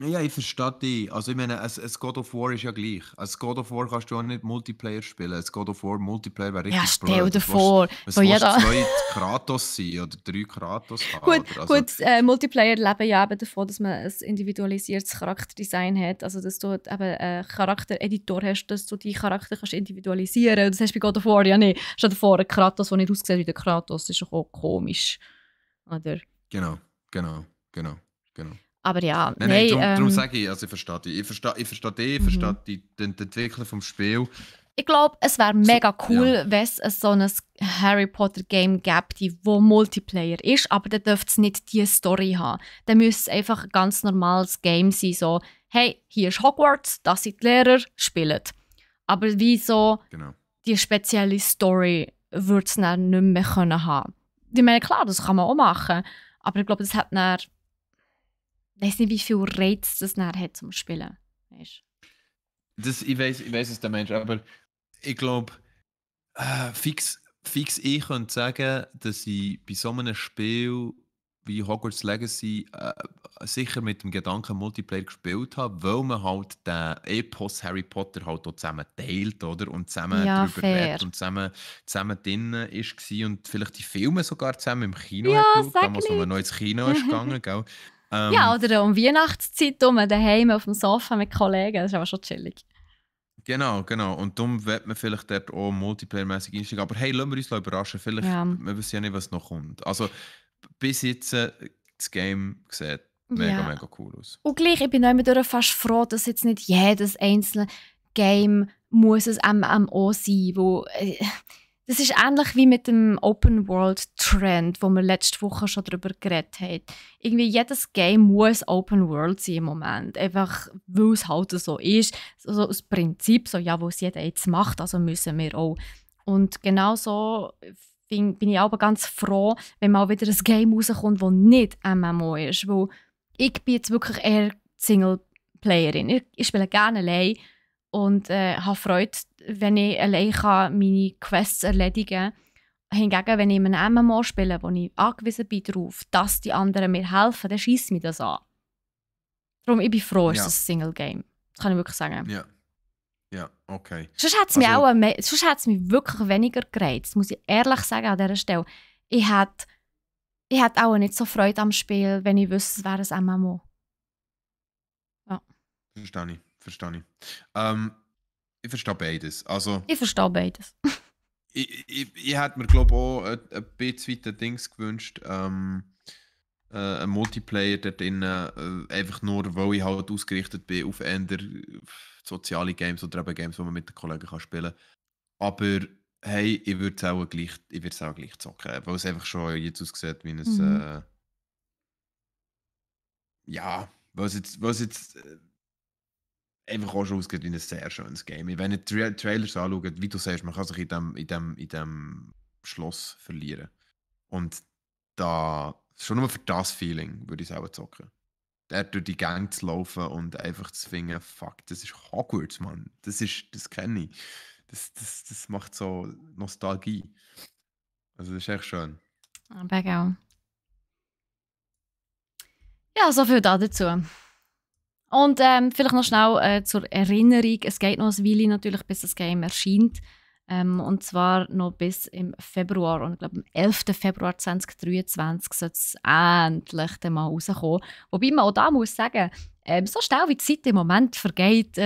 Ja, ich verstehe dich. Also ich meine, ein God of War ist ja gleich. Als God of War kannst du auch nicht Multiplayer spielen. Ein God of War Multiplayer wäre richtig blöd. Ja, stell dir vor. Es muss 2 Kratos sein oder 3 Kratos haben. Gut, Multiplayer leben ja eben davon, dass man ein individualisiertes Charakterdesign hat. Also dass du eben einen Charaktereditor hast, dass du die Charakter kannst individualisieren kannst. Das hast du bei God of War ja nicht. Stell dir vor, ein Kratos, der nicht aussieht wie der Kratos, ist auch komisch. Oder? Genau. Aber ja, darum sage ich, also ich verstehe dich. Ich verstehe die Entwicklung vom Spiel. Ich glaube, es wäre mega cool, wenn es so ein Harry Potter Game gäbe, wo Multiplayer ist, aber dann dürfte es nicht diese Story haben. Dann müsste es einfach ein ganz normales Game sein, so hey, hier ist Hogwarts, das sind die Lehrer, spielen. Aber wieso die spezielle Story würde es dann nicht mehr können haben. Ich meine, klar, das kann man auch machen, aber ich glaube, das hat dann... Ich weiß nicht, wie viel Reiz das nachher hat zum Spielen. Weißt? Ich weiß, was der Mensch, aber ich glaube, fix ich könnte sagen, dass ich bei so einem Spiel wie Hogwarts Legacy sicher mit dem Gedanken Multiplayer gespielt habe, weil man halt den Epos Harry Potter halt auch zusammen teilt, oder? Und zusammen darüber redet und zusammen drin war und vielleicht die Filme sogar zusammen im Kino geschaut, damals, als man noch ins Kino ist gegangen, gell? Ja, oder um Weihnachtszeit daheim auf dem Sofa mit Kollegen, das ist aber schon chillig. Genau. Und darum wird man vielleicht dort auch multiplayer-mäßig einsteigen. Aber hey, lassen wir uns überraschen. Vielleicht, wir wissen ja nicht, was noch kommt. Also, bis jetzt, das Game sieht mega cool aus. Und gleich, ich bin auch immer fast froh, dass jetzt nicht jedes einzelne Game muss ein MMO sein, wo... Das ist ähnlich wie mit dem Open-World-Trend, wo wir letzte Woche schon darüber geredet haben. Irgendwie jedes Game muss Open-World sein im Moment. Einfach, weil es halt so ist. So das Prinzip, so, ja, wo es jeder jetzt macht, also müssen wir auch. Und genau so bin ich aber ganz froh, wenn mal wieder ein Game rauskommt, das nicht MMO ist. Weil ich bin jetzt wirklich eher Singleplayerin. Ich spiele gerne allein. Und habe Freude, wenn ich allein meine Quests erledigen kann. Hingegen, wenn ich in einem MMO spiele, wo ich angewiesen bin darauf, dass die anderen mir helfen, dann schiesst mich das an. Darum ich bin froh, ist es ein Single-Game. Das kann ich wirklich sagen. Ja, okay. Sonst hat es mich wirklich weniger gereizt, muss ich ehrlich sagen an dieser Stelle. Ich hätte auch nicht so Freude am Spiel, wenn ich wüsste, es wäre ein MMO. Ja. Verstehe ich. Ich verstehe beides. Also, ich verstehe beides. Ich hätte mir, glaube ich, auch ein bisschen weiter Dings gewünscht. Ein Multiplayer dort drin, einfach nur, weil ich halt ausgerichtet bin auf eher soziale Games oder eben Games, die man mit den Kollegen kann spielen kann. Aber hey, ich würde es auch gleich zocken, weil es einfach schon jetzt aussieht wie ein, Mhm. ja, was jetzt einfach auch schon ausgeht wie ein sehr schönes Game. Wenn ihr Trailers anschaut, wie du sagst, man kann sich in dem Schloss verlieren. Und da, schon nur für das Feeling würde ich es auch zocken. Der durch die Gang zu laufen und einfach zu finden, fuck, das ist Hogwarts, Mann. Das kenne ich. Das macht so Nostalgie. Also das ist echt schön. Aber auch. Ja, so viel dazu. Und vielleicht noch schnell zur Erinnerung, es geht noch ein Weile natürlich, bis das Game erscheint. Und zwar noch bis im Februar. Und ich glaube, am 11. Februar 2023 soll es endlich dann mal rauskommen. Wobei man auch da muss sagen, so schnell wie die Zeit im Moment vergeht,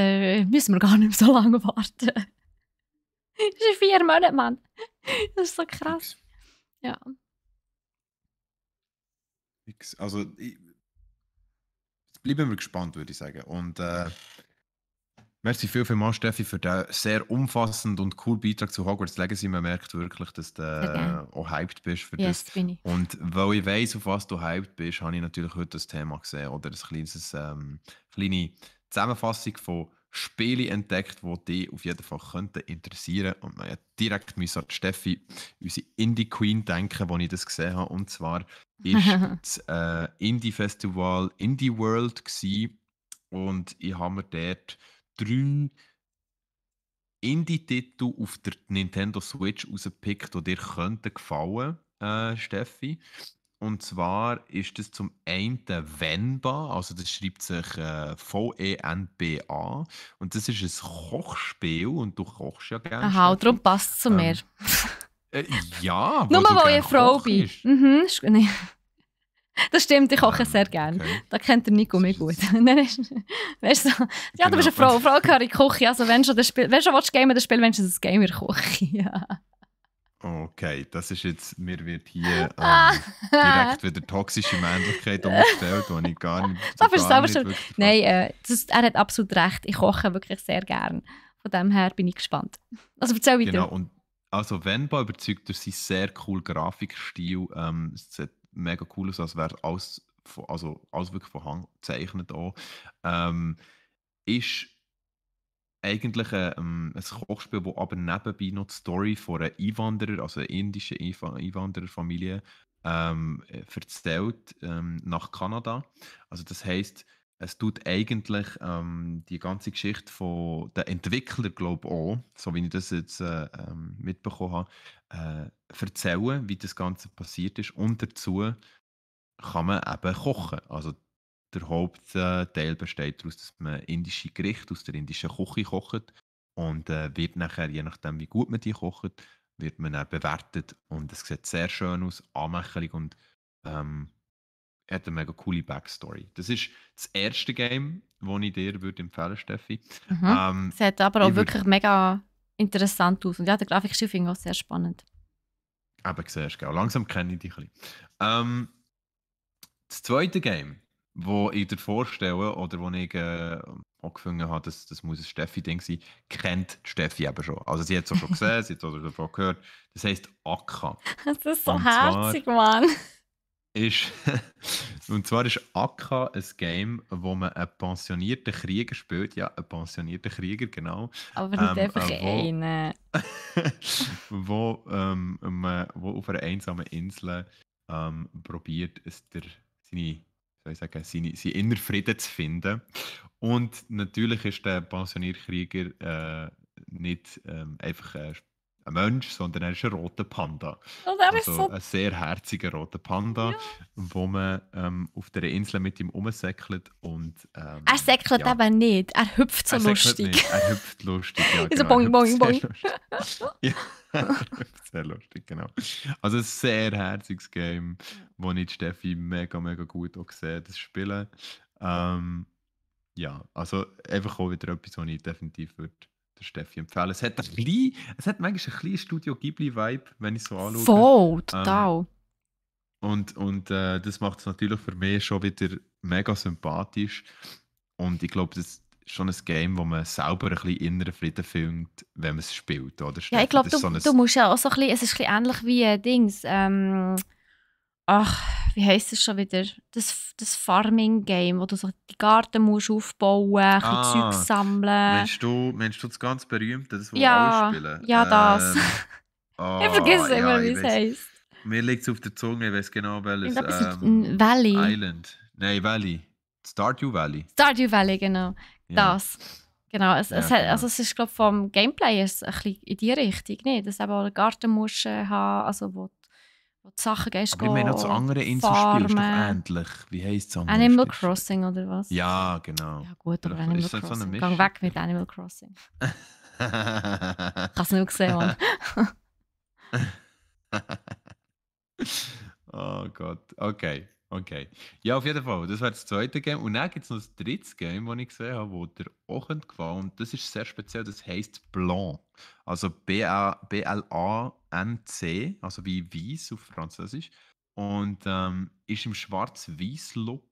müssen wir gar nicht mehr so lange warten. Das ist 4 Monate, Mann. Das ist so krass. Fix. Ja. Fix. Also, bleiben wir gespannt, würde ich sagen. Und merci vielmals, Steffi, für den sehr umfassenden und coolen Beitrag zu Hogwarts Legacy. Man merkt wirklich, dass du Sehr gerne. auch hyped bist für das. Yes, bin ich. Und weil ich weiss, auf was du hyped bist, habe ich natürlich heute das Thema gesehen oder kleine Zusammenfassung von Spielen entdeckt, die dich auf jeden Fall könnten interessieren. Und man hat direkt an Steffi, unsere Indie Queen, denken, als ich das gesehen habe. Und zwar ist das Indie Festival Indie World gewesen. Und ich habe mir dort 3 Indie-Titel auf der Nintendo Switch rausgepickt, die dir könnten gefallen, Steffi. Und zwar ist das zum einen Venba, also das schreibt sich Venba. Und das ist ein Kochspiel und du kochst ja gerne, Aha, und darum Steffi. passt es zu mir. Ähm, äh, ja, Nur weil du weil ich eine gerne Frau bin. kochst. Mhm, nee. Das stimmt, ich koche sehr gerne. Okay. Da kennt der Nico mich gut. Weißt du, ja, du bist eine Genau. Frau, Frau gehört in die Küche. Also wenn schon willst gamen, dann spiel wenigstens das Game in der Küche. Ja. Okay, das ist jetzt, mir wird hier direkt wieder toxische Männlichkeit umgestellt, die ich gar nicht, Das ist gar selber nicht schon. wirklich Nein, er hat absolut recht. Ich koche wirklich sehr gern. Von dem her bin ich gespannt. Also erzähl weiter. Genau, und also Venba überzeugt durch seinen sehr coolen Grafikstil. Es sieht mega cool aus, als wäre alles wirklich von Hand gezeichnet auch. Ist eigentlich ein Kochspiel, das aber nebenbei noch die Story von einer Einwanderer, also einer indischen Einwandererfamilie, erzählt nach Kanada. Also das heisst, es tut eigentlich die ganze Geschichte von den Entwicklern, glaube ich auch, so wie ich das jetzt mitbekommen habe, erzählen, wie das Ganze passiert ist. Und dazu kann man eben kochen. Also der Hauptteil besteht daraus, dass man indische Gerichte aus der indischen Küche kocht und wird nachher, je nachdem wie gut man die kocht, wird man dann bewertet und es sieht sehr schön aus, anmächelig und hat eine mega coole Backstory. Das ist das erste Game, das ich dir würde empfehlen, Steffi. Mhm. Sieht aber auch Ich wirklich mega interessant aus. Und ja, der Grafikstil finde ich auch sehr spannend. eben siehst du, langsam kenne ich dich ein bisschen. Das zweite Game, das ich dir vorstelle oder wo ich auch gefunden habe, das muss ein Steffi-Ding sein, kennt die Steffi eben schon. Also sie hat es auch schon gesehen, sie hat es auch davon gehört. Das heisst Akka. Das ist so Und herzig, Mann. ist, und zwar ist Akka ein Game, wo man einen pensionierten Krieger spielt. Ja, einen pensionierten Krieger, genau. Aber nicht einfach einen. Wo auf einer einsamen Insel probiert, seinen inneren Frieden zu finden. Und natürlich ist der pensionierte Krieger nicht einfach ein Mensch, sondern er ist ein roter Panda. Und er ist Also so. ein sehr herziger roter Panda, Ja. wo man auf der Insel mit ihm rumsäckelt und Er säckelt ja. eben nicht. Er hüpft so Er säckelt lustig. nicht, er hüpft lustig, ja, So genau. boing, boing, boing. Ja, er hüpft sehr lustig, genau. Also ein sehr herziges Game, wo ich Steffi mega, mega gut auch gesehen das Spielen. Ja, also einfach auch wieder etwas, was ich definitiv würde der Steffi empfehlen. Es hat manchmal ein kleines Studio Ghibli-Vibe, wenn ich so anschaue. Voll, Ähm, total. und das macht es natürlich für mich schon wieder mega sympathisch. Und ich glaube, das ist schon ein Game, wo man selber ein bisschen inneren Frieden findet, wenn man es spielt, oder Ja, ich Steffi? glaube, Das ist so ein... du musst ja auch so ein bisschen, es ist ein bisschen ähnlich wie Dings. Ach, wie heisst es schon wieder? Das Farming-Game, wo du so die Garten musst aufbauen, ein bisschen Zeug Ah, sammeln. meinst du das ganz berühmte, das, wo alle Ja, spielen? ja, das. Ich vergesse immer, Ja, wie ich es weiß. heisst. Mir liegt es auf der Zunge, ich weiß genau welches. Irgendetwas mit Valley. Island. Nein, Valley. Stardew Valley. Stardew Valley, genau. Ja, Das. Genau, ja, also genau. es ist, glaube vom Gameplay ist es ein bisschen in die Richtung, nicht? Dass du eben auch einen Garten musst, haben, also wo die Sachen gehst Aber ich meine, noch das go andere Inselspiel ist doch farmen. ähnlich. Wie heisst das andere Animal Spiel? Crossing oder was? Ja, genau. Ja gut, aber Vielleicht Animal ist das so eine Crossing. Gang Mischung. weg mit Animal Crossing. Ich habe es nicht gesehen, Mann. Oh Gott, okay, okay. Ja, auf jeden Fall, das wäre das zweite Game. Und dann gibt es noch das dritte Game, das ich gesehen habe, das dir auch gefallen könnte. Und das ist sehr speziell, das heisst Blanc. Also B-L-A-N-C, also wie Weiß auf Französisch. Und ist im Schwarz-Weiß-Look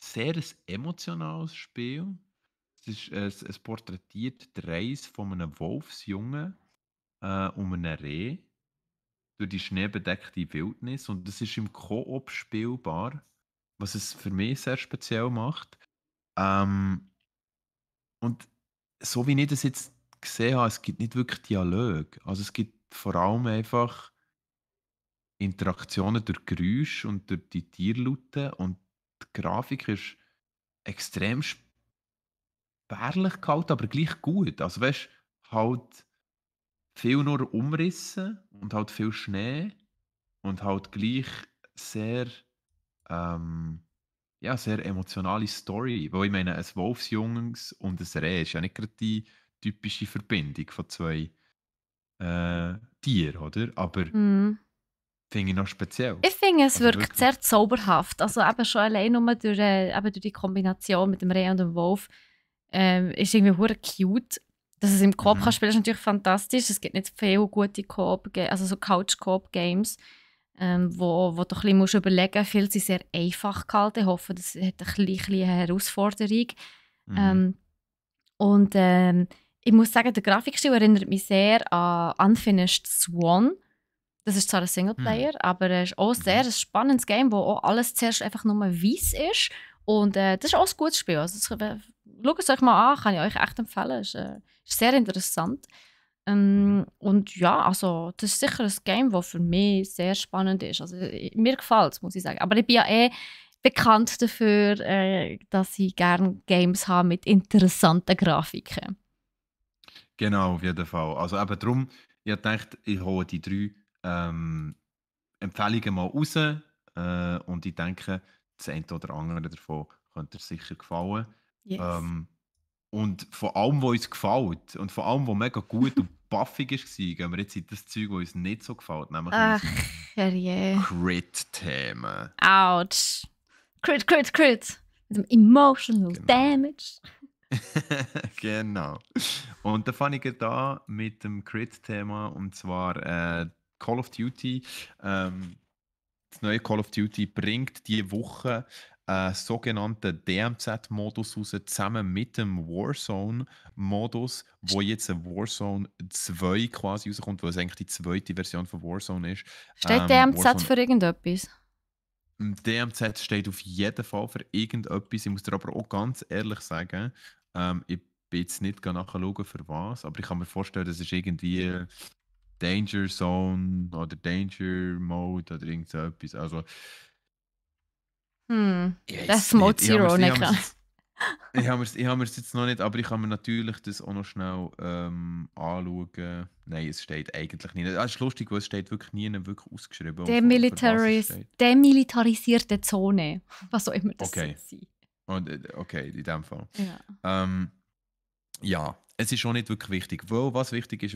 sehr ein emotionales Spiel. Es porträtiert die Reise von einem Wolfsjungen um einen Reh durch die schneebedeckte Wildnis und das ist im Koop spielbar, was es für mich sehr speziell macht. Ähm, und so wie ich das jetzt gesehen habe, es gibt nicht wirklich Dialog. Also es gibt vor allem einfach Interaktionen durch Geräusche und durch die Tierlaute und die Grafik ist extrem spärlich gehalten, aber gleich gut. Also weißt halt viel nur Umrisse und halt viel Schnee und halt gleich sehr Ähm, ja, sehr emotionale Story. Weil ich meine, ein Wolfsjungens und ein Reh ist ja nicht gerade die typische Verbindung von zwei Tieren, oder? Aber Mm. finde ich noch speziell. Ich finde, es Also wirkt wirklich. sehr zauberhaft. Also eben schon allein nur eben durch die Kombination mit dem Reh und dem Wolf ist irgendwie hure cute. Dass es im Coop kann Mhm. spielen, ist natürlich fantastisch. Es gibt nicht viele gute also so Couch-Coop-Games, wo du ein bisschen musst überlegen musst. Viele sind sehr einfach gehalten. Ich hoffe, das hat ein bisschen eine Herausforderung. Mhm. Ähm, und ich muss sagen, der Grafikstil erinnert mich sehr an Unfinished Swan. Das ist zwar ein Mhm. Singleplayer, aber es ist auch sehr Mhm. ein spannendes Game, wo auch alles zuerst einfach nur weiß ist. Und das ist auch ein gutes Spiel. Also, schaut es euch mal an, kann ich euch echt empfehlen. Ist sehr interessant. Mhm. Und ja, also das ist sicher ein Game, das für mich sehr spannend ist. Also, mir gefällt es, muss ich sagen. Aber ich bin ja bekannt dafür, dass ich gerne Games habe mit interessanten Grafiken. Genau, auf jeden Fall. Also eben darum, ich habe gedacht, ich hole die drei Empfehlungen mal raus und ich denke, das eine oder andere davon könnte dir sicher gefallen. Yes. Ähm, Und von allem, was uns gefällt und von allem, was mega gut und baffig war, gehen wir jetzt in das Zeug, das uns nicht so gefällt, nämlich in Ach, unsere herrje. Crit-Themen. Autsch. Crit, crit, crit. Mit dem Emotional Genau. Damage. Genau. Und da fange ich da mit dem Crit-Thema und zwar Call of Duty. Das neue Call of Duty bringt diese Woche einen sogenannten DMZ-Modus raus, zusammen mit dem Warzone-Modus, wo jetzt ein Warzone 2 quasi rauskommt, weil es eigentlich die zweite Version von Warzone ist. Steht DMZ Warzone für irgendetwas? DMZ steht auf jeden Fall für irgendetwas. Ich muss dir aber auch ganz ehrlich sagen, ich bin jetzt nicht nachschauen, für was, aber ich kann mir vorstellen, das ist irgendwie Danger Zone oder Danger Mode oder irgend so etwas. Also, ich weiß Das es nicht. Mode Zero, nicht kann. Ich habe mir's jetzt noch nicht, aber ich kann mir natürlich das auch noch schnell anschauen. Nein, es steht eigentlich nicht. Es ist lustig, weil es steht wirklich nie wirklich ausgeschrieben, für was es steht. Demilitarisierte Zone. Was auch immer das soll Okay, sein. und, okay, in dem Fall. Ja. Ähm, ja, es ist schon nicht wirklich wichtig. Weil was wichtig ist,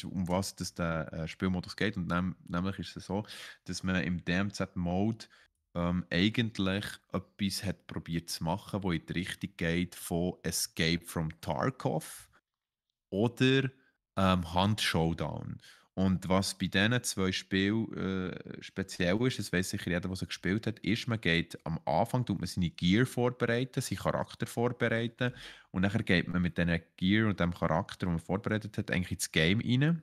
um was das der Spielmodus geht. Und nämlich ist es so, dass man im DMZ-Mode eigentlich etwas hat probiert zu machen, wo in die Richtung geht von Escape from Tarkov. oder Hunt Showdown. Und was bei diesen 2 Spielen speziell ist, das weiss sicher jeder, der sie gespielt hat, ist, man geht am Anfang tut man seine Gear vorbereiten, seinen Charakter vorbereiten und dann geht man mit diesen Gear und dem Charakter, den man vorbereitet hat, eigentlich ins Game rein.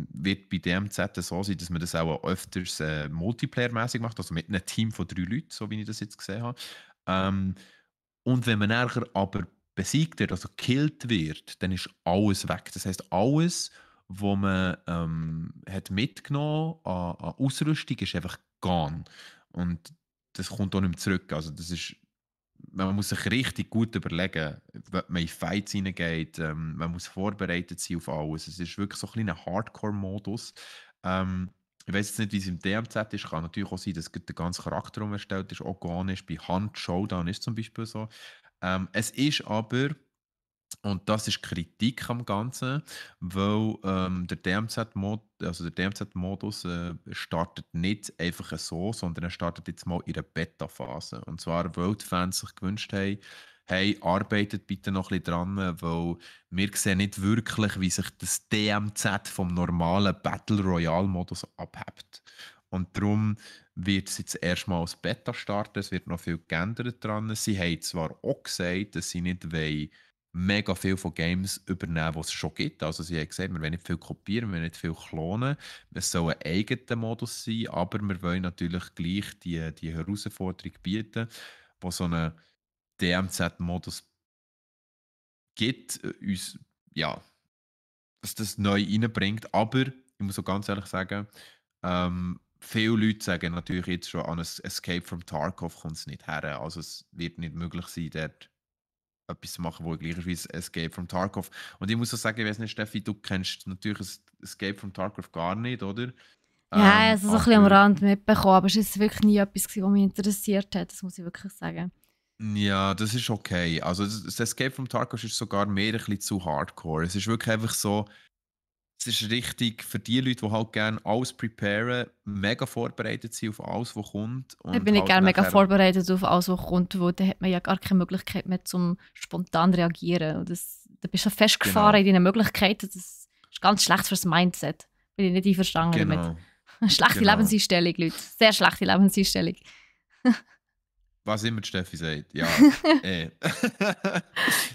Wird bei DMZ so sein, dass man das auch öfters multiplayer-mäßig macht, also mit einem Team von 3 Leuten, so wie ich das jetzt gesehen habe. Und wenn man nachher aber besiegt wird, also gekillt wird, dann ist alles weg. Das heisst, alles, was man hat mitgenommen an Ausrüstung, ist einfach gone. Und das kommt auch nicht mehr zurück. Also das ist, man muss sich richtig gut überlegen, wenn man in Fights hineingeht. Man muss vorbereitet sein auf alles. Es ist wirklich so ein kleiner Hardcore-Modus. Ich weiß jetzt nicht, wie es im DMZ ist. Kann natürlich auch sein, dass der ganze Charakter umgestellt ist, organisch. Bei Hunt Showdown ist zum Beispiel so. Es ist aber, und das ist Kritik am Ganzen, weil der DMZ-Modus startet nicht einfach so, sondern er startet jetzt mal in der Beta-Phase. Und zwar, weil die Fans sich gewünscht haben, hey, arbeitet bitte noch ein bisschen dran, weil wir sehen nicht wirklich, wie sich das DMZ vom normalen Battle Royale-Modus abhebt. Und darum wird es jetzt erstmal als Beta starten, es wird noch viel geändert dran. Sie haben zwar auch gesagt, dass sie nicht mega viel von Games übernehmen, die es schon gibt. Also sie haben gesagt, wir wollen nicht viel kopieren, wir wollen nicht viel klonen. Es soll ein eigener Modus sein, aber wir wollen natürlich gleich die Herausforderung bieten, wo so einen DMZ-Modus gibt, uns, ja, dass das neu reinbringt. Aber ich muss auch ganz ehrlich sagen, viele Leute sagen natürlich jetzt schon, an ein Escape from Tarkov kommt es nicht her. Also es wird nicht möglich sein, dort etwas zu machen, wo gleich ist wie ein Escape from Tarkov. Und ich muss auch sagen, ich weiß nicht, Steffi, du kennst natürlich ein Escape from Tarkov gar nicht, oder? Ja, also so ein bisschen am Rand mitbekommen, aber es ist wirklich nie etwas, was mich interessiert hat, das muss ich wirklich sagen. Ja, das ist okay. Also das Escape from Tarkov ist sogar mehr ein bisschen zu hardcore. Es ist wirklich einfach so, es ist richtig für die Leute, die halt gerne alles preparen, mega vorbereitet sind auf alles, was kommt. Und ich bin nicht gerne mega vorbereitet auf alles, was kommt, weil dann hat man ja gar keine Möglichkeit mehr zum spontan reagieren. Und da bist du festgefahren in deinen Möglichkeiten. Das ist ganz schlecht fürs Mindset. Bin ich nicht einverstanden damit. Schlechte Lebenseinstellung, Leute. Sehr schlechte Lebenseinstellung. Was immer die Steffi sagt, ja.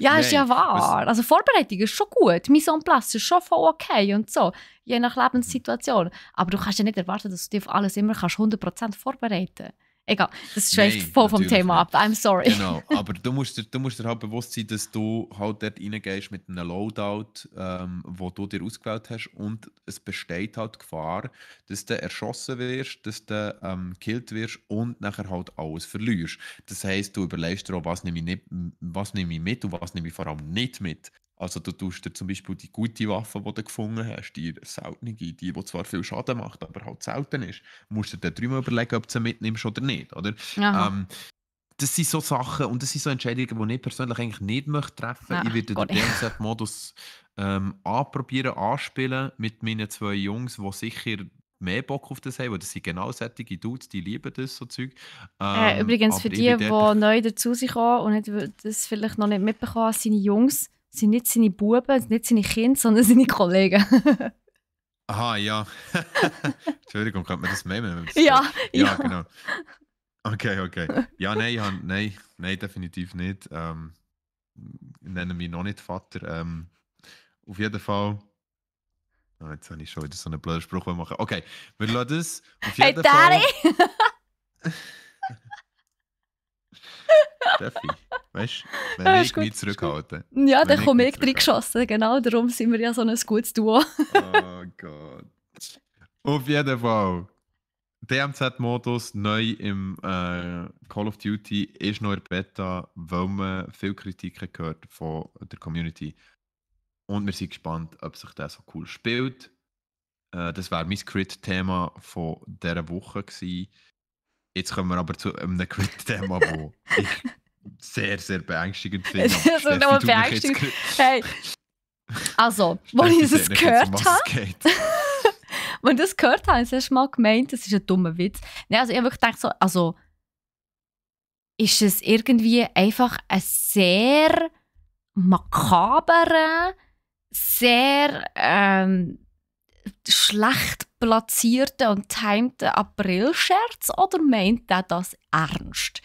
Ja, ist ja wahr. Also Vorbereitung ist schon gut. Mise en place ist schon voll okay und so. Je nach Lebenssituation. Aber du kannst ja nicht erwarten, dass du dich auf alles immer 100% vorbereiten kannst. Egal, das schweift voll vom Thema ab. I'm sorry. Genau, aber du musst dir halt bewusst sein, dass du halt dort reingehst mit einem Loadout, wo du dir ausgewählt hast, und es besteht halt die Gefahr, dass du erschossen wirst, dass du gekillt wirst und nachher halt alles verlierst. Das heisst, du überlegst dir auch, was nehme ich mit und was nehme ich vor allem nicht mit. Also du tust dir zum Beispiel die gute Waffe, die du gefunden hast, die seltene, die zwar viel Schaden macht, aber halt selten ist, musst du dir dreimal überlegen, ob du sie mitnimmst oder nicht. Oder? Das sind so Sachen und das sind so Entscheidungen, die ich persönlich eigentlich nicht treffen möchte. Ich werde den DMZ-Modus anprobieren, anspielen mit meinen 2 Jungs, die sicher mehr Bock auf das haben, weil das sind genau solche Dudes, die lieben das, so Zeug. Übrigens für die neu dazu sind und das vielleicht noch nicht mitbekommen haben, seine Jungs sind nicht seine Buben, nicht seine Kinder, sondern seine Kollegen. Aha, ja. Entschuldigung, könnte man das meinen? Ja, genau. Okay. Ja, nein, definitiv nicht. Nennen mich noch nicht Vater. Auf jeden Fall. Jetzt habe ich schon wieder so einen blöden Spruch machen. Okay, wir lassen das. Auf jeden Fall. Steffi, weißt du, wenn ich mich zurückhalte. Ja, dann komme ich reingeschossen, genau. Darum sind wir ja so ein gutes Duo. Oh Gott. Auf jeden Fall. DMZ-Modus neu im Call of Duty ist noch in der Beta, weil man viel Kritik gehört von der Community. Und wir sind gespannt, ob sich das so cool spielt. Das wäre mein Crit-Thema von dieser Woche gewesen. Jetzt kommen wir aber zu einem Crit-Thema, das ich sehr, sehr beängstigend finde. Das ist noch beängstigend. Hey, also, als ich das gehört habe, als ich das gehört habe, habe ich das erste Mal gemeint, das ist ein dummer Witz. Nein, also ich habe wirklich gedacht, so, also, ist es irgendwie einfach ein sehr makaberer sehr schlecht platzierten und timten April-Scherz oder meint er das ernst?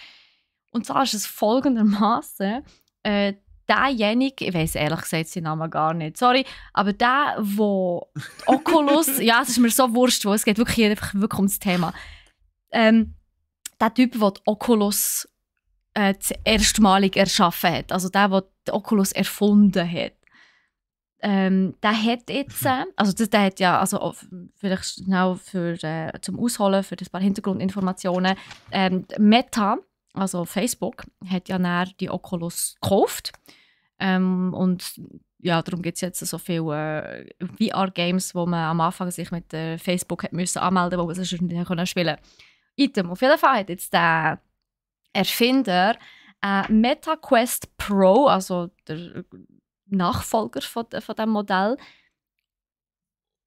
Und zwar ist es folgendermaßen: derjenige, ich weiß ehrlich gesagt seinen Namen gar nicht, sorry, aber der, wo Oculus, ja, es ist mir so wurscht, es geht wirklich, einfach wirklich ums Thema. Der Typ, der die Oculus erstmalig erschaffen hat, also der die Oculus erfunden hat, der hat jetzt, der hat ja, also vielleicht schnell zum Ausholen, für ein paar Hintergrundinformationen, Meta, also Facebook, hat ja näher die Oculus gekauft. Und ja, darum gibt es jetzt so viele VR-Games, wo man am Anfang sich mit Facebook hat müssen anmelden musste, wo man sonst nicht spielen konnte. Item. Auf jeden Fall hat jetzt der Erfinder MetaQuest Pro, also der Nachfolger von diesem Modell,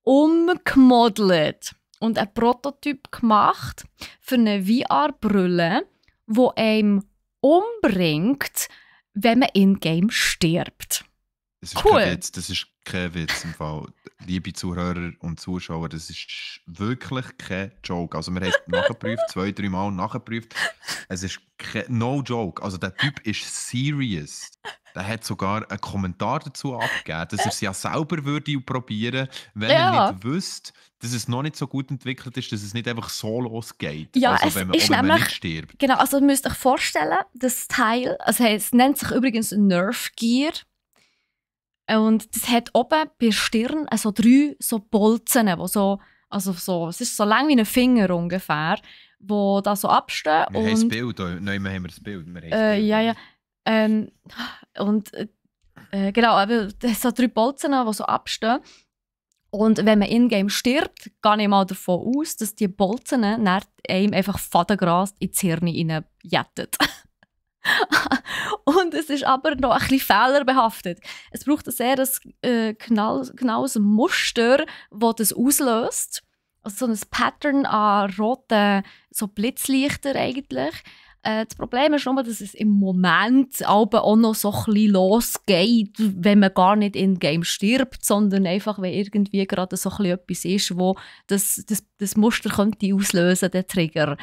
umgemodelt und einen Prototyp gemacht für eine VR-Brille, die einem umbringt, wenn man in-game stirbt. Das ist cool. Das ist kein Witz im Fall. Liebe Zuhörer und Zuschauer, das ist wirklich kein Joke. Also wir haben es nachgeprüft, 2-3 Mal nachgeprüft. Es ist no joke. Also der Typ ist serious. Der hat sogar einen Kommentar dazu abgegeben, dass er es ja selber würde probieren, wenn er nicht wüsste, dass es noch nicht so gut entwickelt ist, dass es nicht einfach so losgeht. Ja, also wenn man nicht stirbt. Genau, also ihr müsst euch vorstellen, das Teil, also es nennt sich übrigens Nerf Gear. Und das hat oben bei der Stirn so 3 so Bolzen, es ist so lang wie ein Finger ungefähr, wo da so abstehen. Wir haben das Bild, nein, wir haben das Bild. Ja. Genau, aber das sind so 3 Bolzen, die so abstehen. Und wenn man in-game stirbt, gehe ich mal davon aus, dass die Bolzen nach einem einfach Fadengras ins Hirn reinjettet. Und es ist aber noch ein bisschen fehlerbehaftet. Es braucht ein sehr genaues Muster, das das auslöst. Also so ein Pattern an roten so Blitzlichter eigentlich. Das Problem ist nur, dass es im Moment aber auch noch so ein bisschen losgeht, wenn man gar nicht in-game stirbt, sondern einfach, wenn irgendwie gerade so ein bisschen etwas ist, wo das Muster könnte auslösen, den Trigger.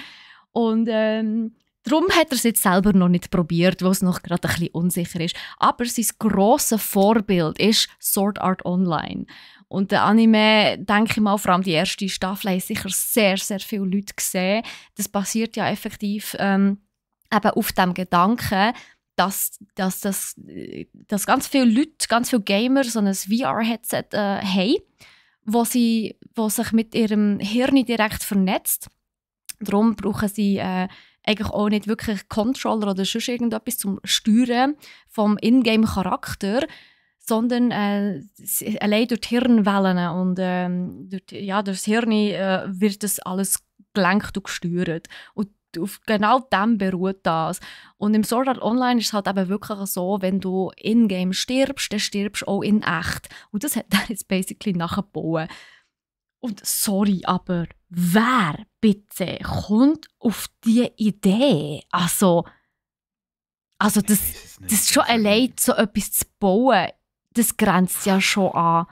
Und darum hat er es jetzt selber noch nicht probiert, weil es noch gerade ein bisschen unsicher ist. Aber sein grosses Vorbild ist Sword Art Online. Und der Anime, denke ich mal, vor allem die erste Staffel, haben sicher sehr, sehr viele Leute gesehen. Das basiert ja effektiv eben auf dem Gedanken, dass ganz viele Leute, ganz viele Gamer so ein VR-Headset haben, wo sich mit ihrem Hirn direkt vernetzt. Darum brauchen sie eigentlich auch nicht wirklich Controller oder sonst irgendetwas zum Steuern vom Ingame-Charakter, sondern allein durch die Hirnwellen und durch das Hirn wird das alles gelenkt und gesteuert. Und auf genau dem beruht das. Und im Sword Art Online ist es halt eben wirklich so, wenn du in-game stirbst, dann stirbst du auch in echt. Und das hat er jetzt basically nachgebaut. Und sorry, aber wer bitte kommt auf diese Idee? Also das schon allein so etwas zu bauen, das grenzt ja schon an.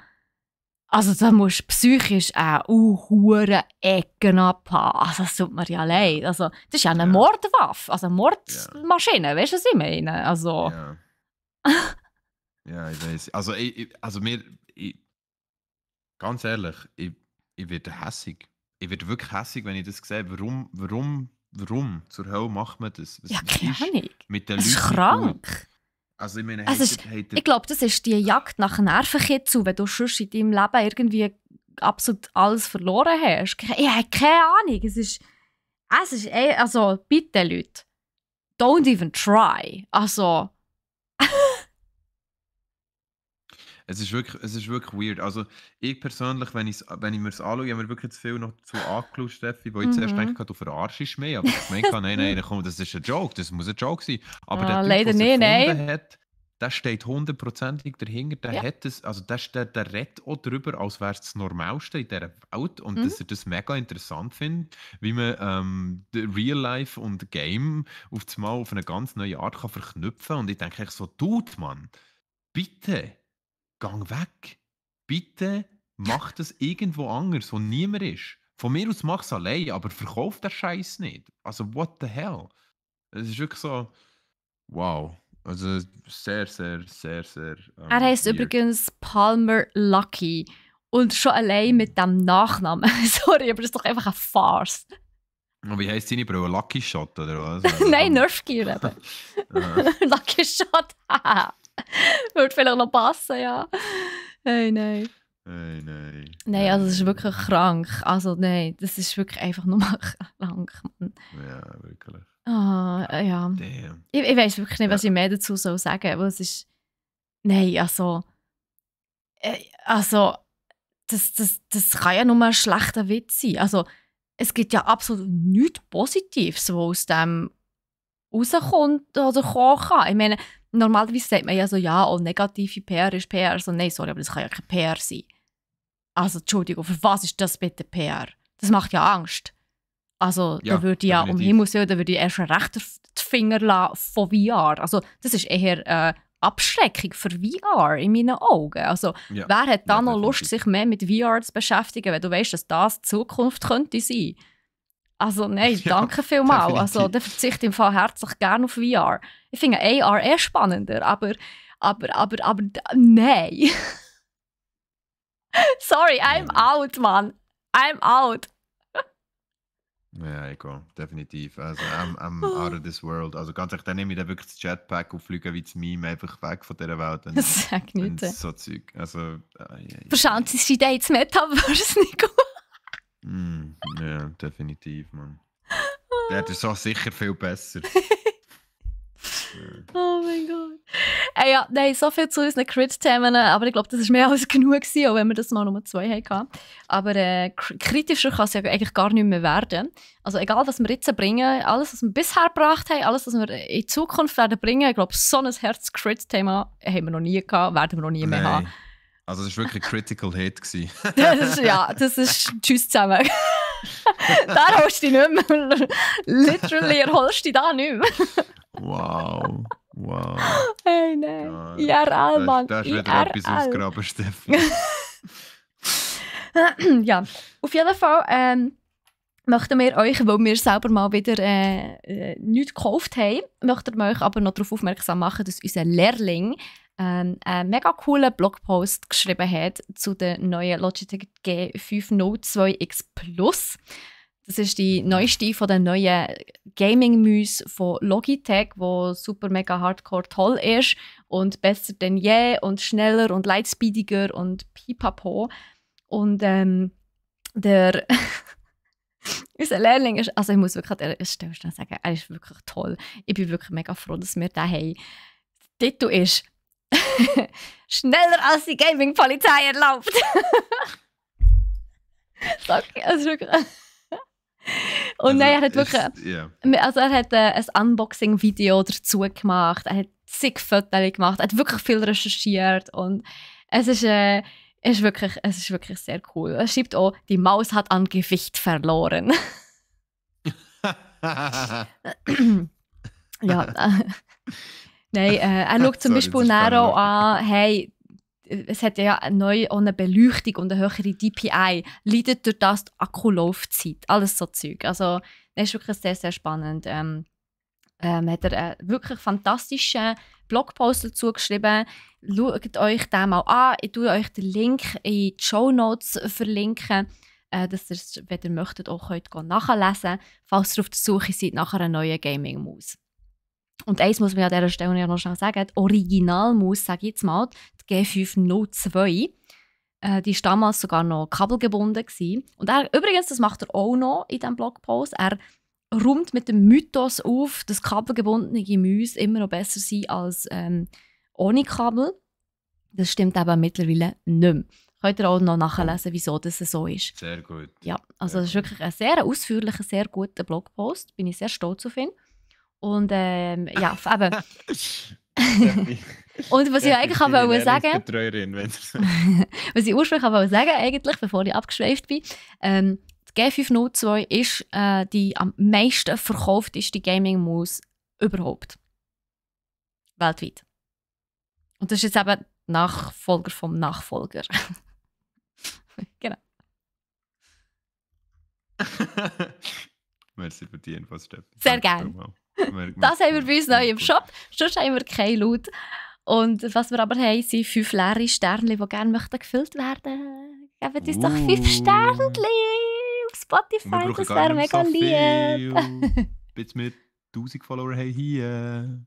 Also da musst du psychisch auch hure Ecken abhaben. Also das tut mir ja leid. Also das ist ja eine Mordwaffe, also eine Mordmaschine, weißt du, was ich meine? Also... Ja, ich weiß. Also ganz ehrlich, ich werde hässig. Ich werde wirklich hässig, wenn ich das sehe. Warum zur Hölle macht man das? Ja, keine Ahnung. Mit den das ist Leuten krank. Also ich meine, ich glaube, das ist die Jagd nach Nervenkitzel, wenn du schon in deinem Leben irgendwie absolut alles verloren hast. Ich habe keine Ahnung. Es ist also bitte Leute, don't even try. Also... Es ist wirklich weird. Also ich persönlich, wenn ich mir das anschaue, habe mir wirklich zu viel noch zu angeschaut, Steffi, wo ich zuerst denke, du verarschst mich, aber ich meine, nein, komm, das ist ein Joke, das muss ein Joke sein. Aber der Typ, leider nicht, nein. Hat, der steht 100%ig dahinter, der hat das, also der redet auch darüber, als wäre es das Normalste in dieser Welt und dass er das mega interessant findet, wie man Real Life und Game auf eine ganz neue Art kann verknüpfen. Und ich denke so, Dude, Mann, bitte. gang weg. Bitte mach das irgendwo anders, wo niemand ist. Von mir aus mach es allein, aber verkauf den Scheiß nicht. Also, what the hell? Es ist wirklich so, wow. Also, sehr, sehr, sehr, sehr. Er heisst weird. übrigens Palmer Lucky. Und schon allein mit dem Nachnamen. Sorry, aber das ist doch einfach eine Farce. Und wie heisst seine Brille? Lucky Shot oder was? Nein, Nerf Gear eben. Lucky Shot. Würde vielleicht noch passen, ja. Hey, nein. Hey, nein. Nein, also das ist wirklich krank. Also nein, das ist wirklich einfach nur mal krank, Mann. Ja, wirklich. Ah, ja. Damn. Ich weiß wirklich nicht, was ich mehr dazu sagen soll, aber es ist... Nein, also... Das kann ja nur ein schlechter Witz sein. Also, es gibt ja absolut nichts Positives, was aus dem rauskommt oder kommen kann. Ich meine, normalerweise sagt man ja so, ja, oh, negative PR ist PR. Also, nein, sorry, aber das kann ja kein PR sein. Also, Entschuldigung, für was ist das bitte PR? Das macht ja Angst. Also, Ja, da würde ich ja, um definitiv. Himmels Willen, da würde ich erst recht die Finger lassen von VR. Also, das ist eher Abschreckung für VR in meinen Augen. Also, Ja. wer hat da Ja, noch Lust, definitiv. sich mehr mit VR zu beschäftigen, wenn du weißt, dass das die Zukunft könnte sein? Also, nein, Ja, danke vielmals. definitiv. Also, da verzichte ich im Fall herzlich gerne auf VR. Ich finde AR spannender, aber nein. Sorry, I'm out, Mann. I'm out. Ja, egal, definitiv. Also, I'm out of this world. Also, ganz ehrlich, dann nehme ich dann wirklich das Jetpack und fliege wie das Meme einfach weg von dieser Welt. Das sagt Wenn nichts. so Zeug. Also, Verschaut sie da jetzt Metaverse nicht gut? Ja, definitiv, Mann. Der ist so sicher viel besser. Oh mein Gott. Ja, nein, so viel zu unseren Crit-Themen, aber ich glaube, das war mehr als genug gewesen, auch wenn wir das mal Nummer 2 hatten. Aber kritischer kann es ja eigentlich gar nicht mehr werden. Also egal, was wir jetzt bringen, alles, was wir bisher gebracht haben, alles, was wir in Zukunft werden bringen, ich glaube, so ein Herz-Crit-Thema haben wir noch nie gehabt, werden wir noch nie mehr haben. Also es war wirklich ein Critical Hit gewesen. Das ist tschüss zusammen. Da erholst du dich nicht mehr. Literally erholst du dich da nicht mehr. Wow. Hey, nein. Ja, IRL, Mann. Da ist wieder etwas ausgraben, Steffi. Ja, auf jeden Fall möchten wir euch, weil wir selber mal wieder nichts gekauft haben, möchten wir euch aber noch darauf aufmerksam machen, dass unser Lehrling einen mega coolen Blogpost geschrieben hat zu der neuen Logitech G5 Note 2 X Plus. Das ist die neueste von den neuen Gaming-Mäuse von Logitech, die super mega hardcore toll ist und besser denn je und schneller und lightspeediger und pipapo. Und der unser Lehrling ist, also ich muss wirklich an dieser Stelle schnell sagen, er ist wirklich toll. Ich bin wirklich mega froh, dass wir den haben. Der Titel ist «Schneller als die Gaming-Polizei erlaubt». Also wirklich... Und nein, er hat wirklich, also er hat ein Unboxing-Video dazu gemacht, er hat zig Fotos gemacht, er hat wirklich viel recherchiert und es ist wirklich sehr cool. Er schreibt auch, die Maus hat an Gewicht verloren. Ja, nein, er schaut zum Beispiel auch an, hey, es hat ja neu auch eine Beleuchtung und eine höhere DPI. Leidet durch das die Akkulaufzeit. Alles so Zeug. Also, das ist wirklich sehr, sehr spannend. Hat er einen wirklich fantastischen Blogpost dazu geschrieben. Schaut euch den mal an. Ich tue euch den Link in die Shownotes verlinken, dass ihr es, wenn ihr möchtet, auch nachlesen könnt, falls ihr auf der Suche seid nach einer neuen Gaming-Maus. Und eins muss man an dieser Stelle ja noch schnell sagen, die Originalmaus, sage ich jetzt mal, die G5 Note 2, die war damals sogar noch kabelgebunden gewesen. Und übrigens, das macht er auch noch in diesem Blogpost, er räumt mit dem Mythos auf, dass kabelgebundene Mäuse immer noch besser sind als ohne Kabel. Das stimmt aber mittlerweile nicht mehr. Könnt ihr auch noch nachlesen, wieso das so ist. Sehr gut. Ja, also das ist wirklich ein sehr ausführlicher, sehr guter Blogpost. Bin ich sehr stolz auf ihn. Und ja, eben. Und was ich eigentlich wollte sagen, was ich ursprünglich wollte sagen, eigentlich, bevor ich abgeschweift bin, die G5 Note 2 ist die am meisten verkaufteste Gaming-Maus überhaupt. Weltweit. Und das ist jetzt eben Nachfolger vom Nachfolger. Genau. Merci für die Infos, Steffi. Sehr gerne. Das haben wir bei uns neu im Shop. Sonst haben wir keine Laut. Und was wir aber haben, sind 5 leere Sterne, die gerne gefüllt werden. Gebt uns doch 5 Sterne auf Spotify, das wäre mega lieb. Bis wir 1000 Follower haben hier.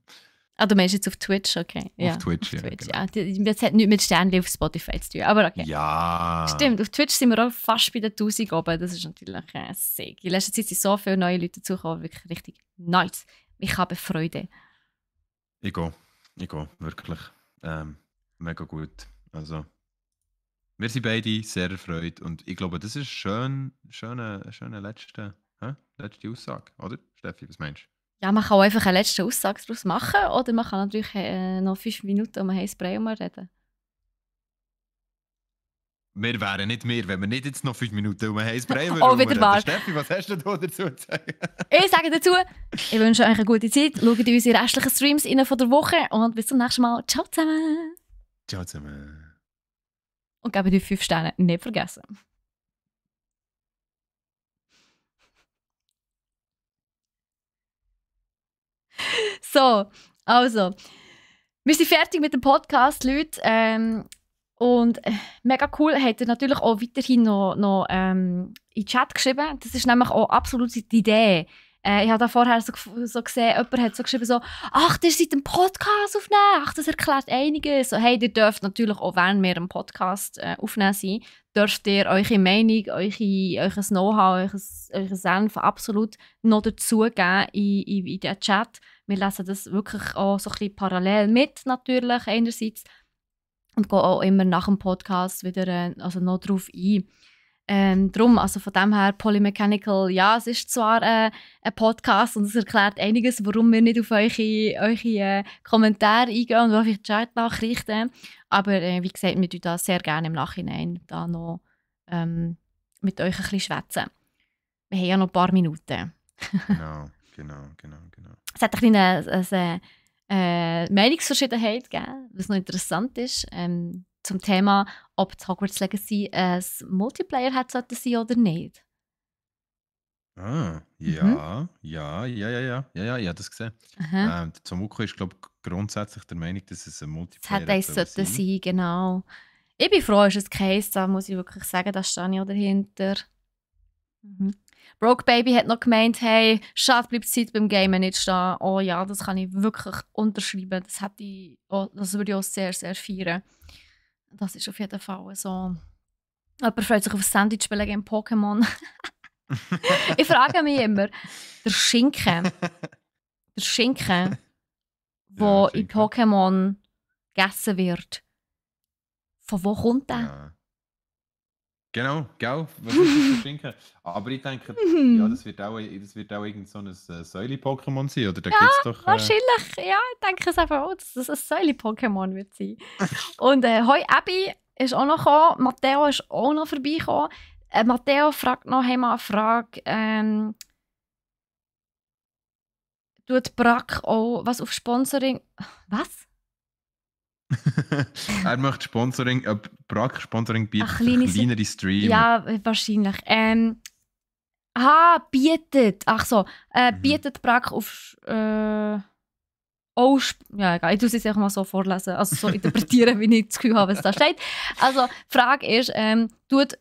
Du meinst jetzt auf Twitch, okay. Auf Twitch, ja. Genau. Ja. Das hat nichts mit Sternchen auf Spotify zu tun, aber okay. Ja. Stimmt, auf Twitch sind wir auch fast bei den 1000 oben. Das ist natürlich sehr. In letzter Zeit sind so viele neue Leute dazugekommen, wirklich richtig nice. Ich habe Freude. Ich gehe, wirklich. Mega gut. Also, wir sind beide sehr erfreut und ich glaube, das ist schöne letzte Aussage, oder? Steffi, was meinst du? Ja, man kann auch einfach eine letzte Aussage daraus machen oder man kann natürlich noch 5 Minuten um ein heißes Brei reden. Wir wären nicht mehr, wenn wir nicht jetzt noch 5 Minuten um ein heißes Brei reden. Oh, wieder wahr. Steffi, was hast du dazu zu sagen? Ich sage dazu, ich wünsche euch eine gute Zeit. Schaut in unsere restlichen Streams rein von der Woche und bis zum nächsten Mal. Ciao zusammen. Ciao zusammen. Und gebt die 5 Sterne nicht vergessen. So, also, wir sind fertig mit dem Podcast, Leute. Und mega cool, hat er natürlich auch weiterhin noch in den Chat geschrieben. Das ist nämlich auch absolut die Idee. Ich habe da vorher so gesehen, jemand hat so geschrieben, so, ach, ihr seid einen Podcast aufnehmen, ach, das erklärt einiges. So, hey, ihr dürft natürlich auch, während wir einen Podcast aufnehmen sind, dürft ihr eure Meinung, euer Know-how, euren Senf absolut noch dazugeben in den Chat. Wir lesen das wirklich auch so ein bisschen parallel mit, natürlich, einerseits. Und gehen auch immer nach dem Podcast wieder noch drauf ein. Drum, also von dem her, Polymechanical, ja, es ist zwar ein Podcast und es erklärt einiges, warum wir nicht auf eure Kommentare eingehen und auf eure Chat-Nachrichten. Aber wie gesagt, wir tun das sehr gerne im Nachhinein da noch mit euch ein bisschen schwätzen. Wir haben ja noch ein paar Minuten. Genau. Es hat ein bisschen eine Meinungsverschiedenheit gegeben, was noch interessant ist. Zum Thema, ob die Hogwarts Legacy ein Multiplayer hat sollte sein oder nicht. Ja, ich habe das gesehen. Der Tomuko ist, glaube ich, grundsätzlich der Meinung, dass es ein Multiplayer sollte sein, genau. Ich bin froh, dass es Case, da muss ich wirklich sagen, da stehe ich auch dahinter. Broke Baby hat noch gemeint, hey, schade bleibt Zeit beim Gamen nicht stehen. Oh ja, das kann ich wirklich unterschreiben. Das würde ich auch sehr, sehr feiern. Das ist auf jeden Fall so. Jemand freut sich auf das Sandwich-Spielen gegen Pokémon. Ich frage mich immer, der Schinken, der in Pokémon gegessen wird, von wo kommt der? Ja. Genau, gell? Was ist das für Schinken? Aber ich denke, ja, das wird auch irgend so ein Säule-Pokémon sein, oder? Da gibt's doch, wahrscheinlich. Ja, ich denke es einfach auch, dass es ein Säule-Pokémon wird sein. Und Hoi Abby ist auch noch gekommen, Matteo ist auch noch vorbeigekommen. Matteo fragt noch einmal eine Frage, tut Brack auch was auf Sponsoring... Was? Er möchte Sponsoring, Brack Sponsoring bietet für kleinere Streamer. Ja, wahrscheinlich. Bietet. Ach so, bietet Brack auf... ja, egal. Ich tue es jetzt einfach mal so vorlesen, also so interpretieren, wie ich das Gefühl habe, was da steht. Also, die Frage ist, tut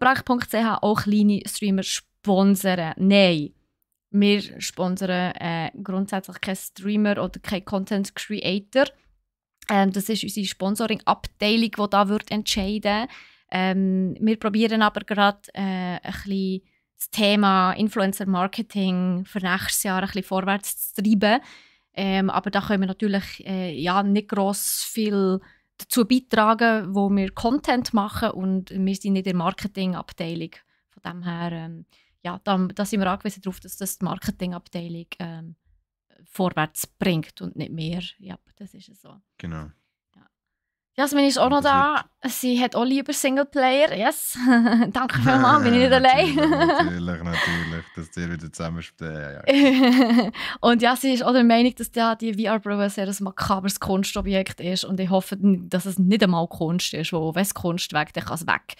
Brack.ch auch kleine Streamer sponsern? Nein. Wir sponsern grundsätzlich keinen Streamer oder keinen Content Creator. Das ist unsere Sponsoring-Abteilung, die da entscheiden wird. Wir probieren aber gerade ein bisschen das Thema Influencer-Marketing für nächstes Jahr ein bisschen vorwärts zu treiben. Aber da können wir natürlich nicht gross viel dazu beitragen, wo wir Content machen und wir sind nicht in der Marketingabteilung. Von dem her, da sind wir angewiesen darauf, dass das die Marketingabteilung vorwärts bringt und nicht mehr. Ja, das ist so. Genau. Ja. Jasmin ist auch noch da. Sie hat auch lieber Singleplayer. Yes. Danke vielmals, bin ich nicht allein. natürlich. Dass die wieder zusammenspielen. Ja. Und ja, sie ist auch der Meinung, dass die VR-Bro ein sehr makabres Kunstobjekt ist. Und ich hoffe, dass es nicht einmal Kunst ist. Wo, wenn es Kunst weg, dann kann es weg.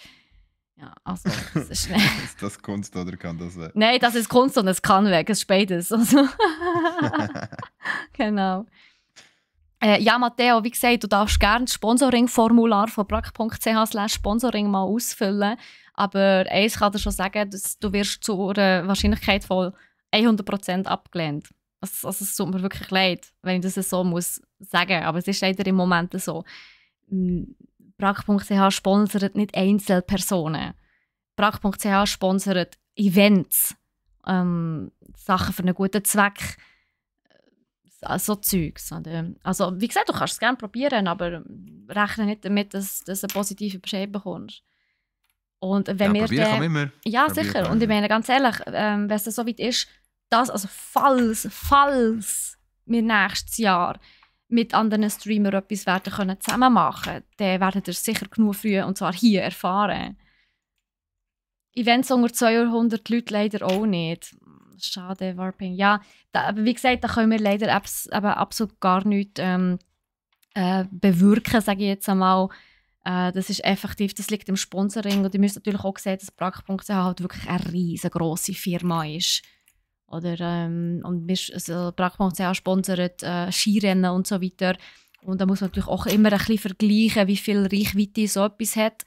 Ja, also, das ist ist das Kunst oder kann das weg? Nein, das ist Kunst und es kann weg. Es ist beides. Also. Genau. Ja, Matteo, wie gesagt, du darfst gerne das Sponsoring-Formular von brack.ch/Sponsoring mal ausfüllen. Aber eins kann dir schon sagen, dass du wirst zu einer Wahrscheinlichkeit von 100% abgelehnt. Also, es tut mir wirklich leid, wenn ich das so muss sagen. Aber es ist leider im Moment so. Brack.ch sponsert nicht Einzelpersonen. Brack.ch sponsert Events, Sachen für einen guten Zweck. So Zeugs. Also, wie gesagt, du kannst es gerne probieren, aber rechne nicht damit, dass du eine positive Bescheid bekommst. Und wenn wir probieren kann man immer. Ja, sicher. Und ich meine, ganz ehrlich, wenn es so weit ist, dass, also falls wir nächstes Jahr mit anderen Streamern etwas werden können zusammen machen, dann werdet ihr es sicher genug früh, und zwar hier, erfahren. Events unter 200 Leute leider auch nicht. Schade, Warping. Ja, aber wie gesagt, da können wir leider absolut gar nichts bewirken, sage ich jetzt einmal. Das ist effektiv, das liegt im Sponsoring. Und ihr müsst natürlich auch sehen, dass Brack.ch halt wirklich eine riesengroße Firma ist. Oder, und also Brack.ch sponsert Skirennen und so weiter. Und da muss man natürlich auch immer ein bisschen vergleichen, wie viel Reichweite so etwas hat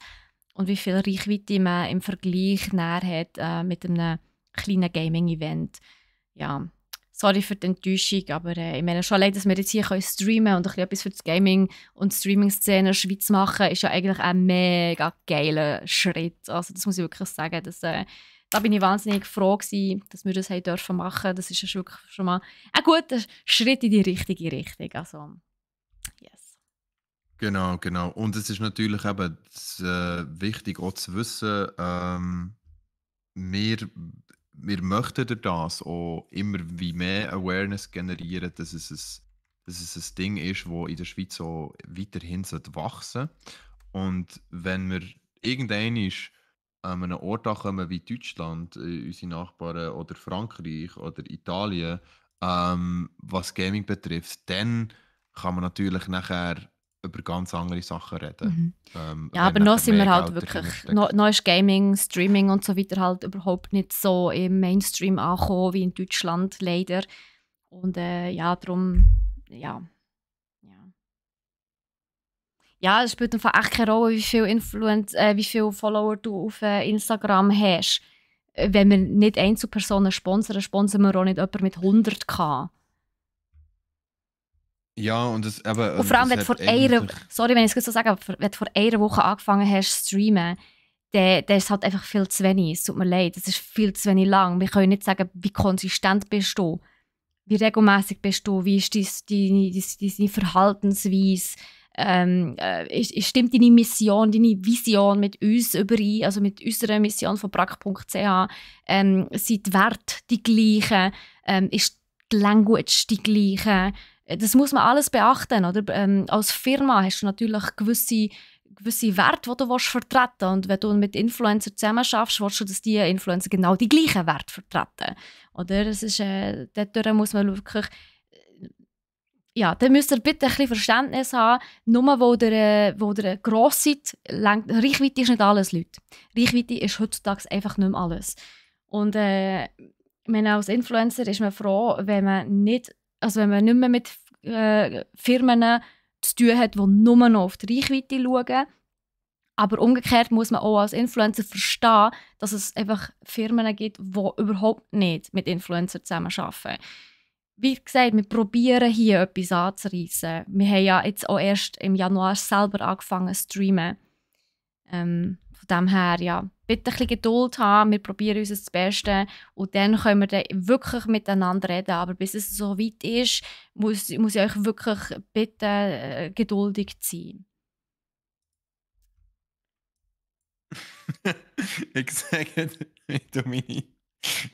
und wie viel Reichweite man im Vergleich hat mit einem kleinen Gaming-Event. Ja, sorry für die Enttäuschung, aber ich meine schon allein, dass wir jetzt hier streamen können und etwas für das Gaming- und Streaming-Szene in der Schweiz machen, ist ja eigentlich ein mega geiler Schritt. Also das muss ich wirklich sagen. Da bin ich wahnsinnig froh gewesen, dass wir das dürfen machen. Das ist wirklich schon mal ein guter Schritt in die richtige Richtung. Also, yes. Genau. Und es ist natürlich eben wichtig auch zu wissen, wir möchten durch das auch immer wie mehr Awareness generieren, dass es ein Ding ist, das in der Schweiz so weiterhin wachsen sollte. Und wenn wir irgendwann an einen Ort kommen wie Deutschland, unsere Nachbarn, oder Frankreich oder Italien, was Gaming betrifft, dann kann man natürlich nachher über ganz andere Sachen reden. Ja, aber noch sind wir halt wirklich, noch ist Gaming, Streaming und so weiter halt überhaupt nicht so im Mainstream angekommen wie in Deutschland, leider. Und ja, darum, ja. Ja, es spielt einfach echt keine Rolle, wie viele Follower du auf Instagram hast. Wenn wir nicht Einzelpersonen sponsern wir auch nicht jemanden mit 100.000. Ja, und es aber. Und vor allem, wenn du vor einer Woche angefangen hast zu streamen, dann ist es halt einfach viel zu wenig. Es tut mir leid, es ist viel zu wenig lang. Wir können nicht sagen, wie konsistent bist du, wie regelmäßig bist du, wie ist deine Verhaltensweise, stimmt deine Mission, deine Vision mit uns überein, also mit unserer Mission von brack.ch, sind die Werte die gleichen, ist die Language die gleiche. Das muss man alles beachten, oder? Als Firma hast du natürlich gewisse Werte, die du vertreten willst. Und wenn du mit Influencern zusammen schaffst, willst du, dass diese Influencer genau die gleichen Werte vertreten. Oder? Das ist, dort muss man wirklich... Ja, dann müsst ihr bitte ein bisschen Verständnis haben. Nur wo ihr gross seid, Reichweite ist nicht alles, Leute. Reichweite ist heutzutage einfach nicht mehr alles. Und als Influencer ist man froh, wenn man nicht mehr mit Firmen zu tun hat, die nur noch auf die Reichweite schauen. Aber umgekehrt muss man auch als Influencer verstehen, dass es einfach Firmen gibt, die überhaupt nicht mit Influencern zusammenarbeiten. Wie gesagt, wir probieren hier etwas anzureissen. Wir haben ja jetzt auch erst im Januar selber angefangen zu streamen. Von dem her, ja, bitte ein bisschen Geduld haben, wir probieren uns das Beste und dann können wir dann wirklich miteinander reden. Aber bis es so weit ist, muss ich euch wirklich bitten, geduldig sein. Ich sage,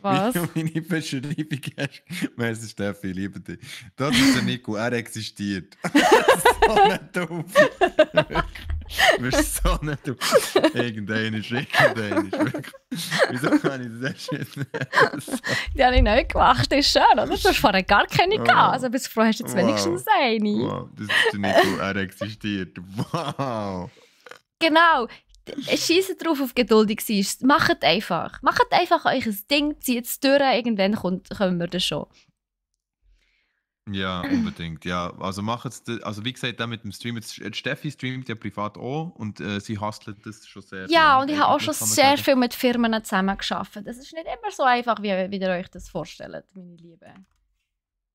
Was? Wie du meine Beschreibung hast. Merci, Steffi, ich liebe dich. Das ist der Nico, er existiert. So nicht doof. Du bist so nicht doof. Irgendein ist. Wieso kann ich das erst nicht? Die habe ich neu gemacht, das ist schön, oder? Du hast vorher gar keine gehabt. Also bis froh hast du jetzt wenigstens eine. Wow, das ist der Nico, er existiert. Wow. Genau. Schießt drauf auf geduldig sein. Macht einfach. Macht einfach euch ein Ding, zieht es durch, irgendwann kommen wir das schon. Ja, unbedingt. Ja, also macht es. Also wie gesagt, da mit dem Stream. Steffi streamt ja privat auch und sie hustelt das schon sehr. Ja, und ich habe auch schon sehr viel mit Firmen zusammengearbeitet. Das ist nicht immer so einfach, wie ihr euch das vorstellt, meine Liebe.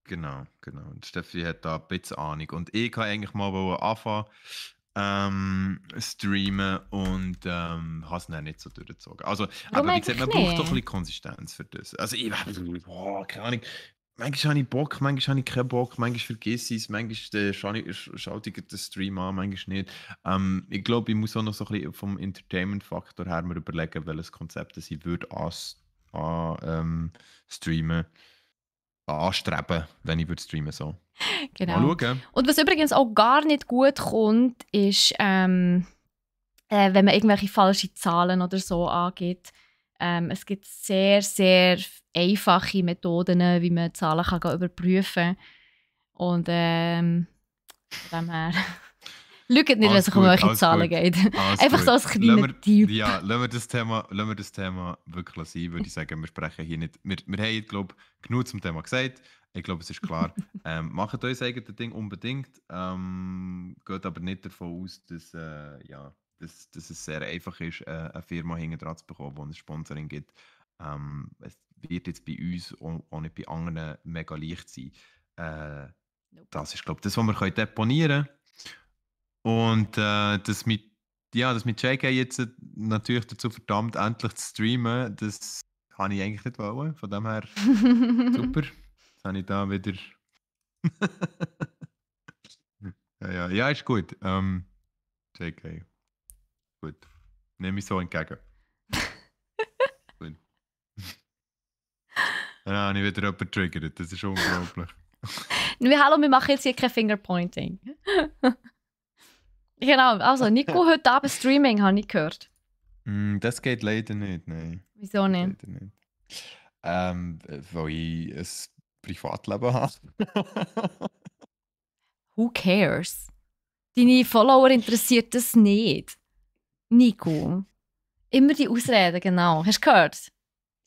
Genau. Und Steffi hat da ein bisschen Ahnung. Und ich kann eigentlich mal anfangen streamen und habe es dann nicht so durchgezogen. Also, aber wie gesagt, man braucht doch ein bisschen Konsistenz für das. Also ich keine Ahnung. Manchmal habe ich Bock, manchmal habe ich keinen Bock, manchmal vergesse ich es, manchmal schalte ich den Stream an, manchmal nicht. Ich glaube, ich muss auch noch so ein bisschen vom Entertainment-Faktor her mir überlegen, welches Konzept ich würde streamen, anstreben, wenn ich würde streamen so. Genau. Mal schauen. Und was übrigens auch gar nicht gut kommt, ist, wenn man irgendwelche falsche Zahlen oder so angibt. Es gibt sehr, sehr einfache Methoden, wie man Zahlen kann überprüfen kann. Und von dem her... Schaut nicht, wenn es um welche Zahlen geht. Einfach so als kleiner Tipp. Ja, lassen wir das Thema wirklich sein, würde ich sagen. Wir sprechen hier nicht... Wir haben, glaube ich, genug zum Thema gesagt. Ich glaube, es ist klar. Macht euer eigenes Ding unbedingt. Geht aber nicht davon aus, dass es sehr einfach ist, eine Firma hinten dran zu bekommen, die ein Sponsoring gibt. Es wird jetzt bei uns auch nicht bei anderen mega leicht sein. Das ist, glaube ich, das, was wir deponieren können. Und das mit JK jetzt natürlich dazu verdammt, endlich zu streamen, das kann ich eigentlich nicht wollen. Von dem her super. Jetzt habe ich da wieder... ja, ist gut. JK. Gut. Nehme ich so entgegen. Gut. Ja, habe ich wieder jemanden getriggert. Das ist unglaublich. Hallo, wir machen jetzt hier kein Fingerpointing. Genau, also Nico, heute Abend Streaming, habe ich gehört. Das geht leider nicht, nein. Wieso nicht? Weil ich ein Privatleben habe. Who cares? Deine Follower interessiert das nicht. Nico. Immer die Ausreden, genau. Hast du gehört?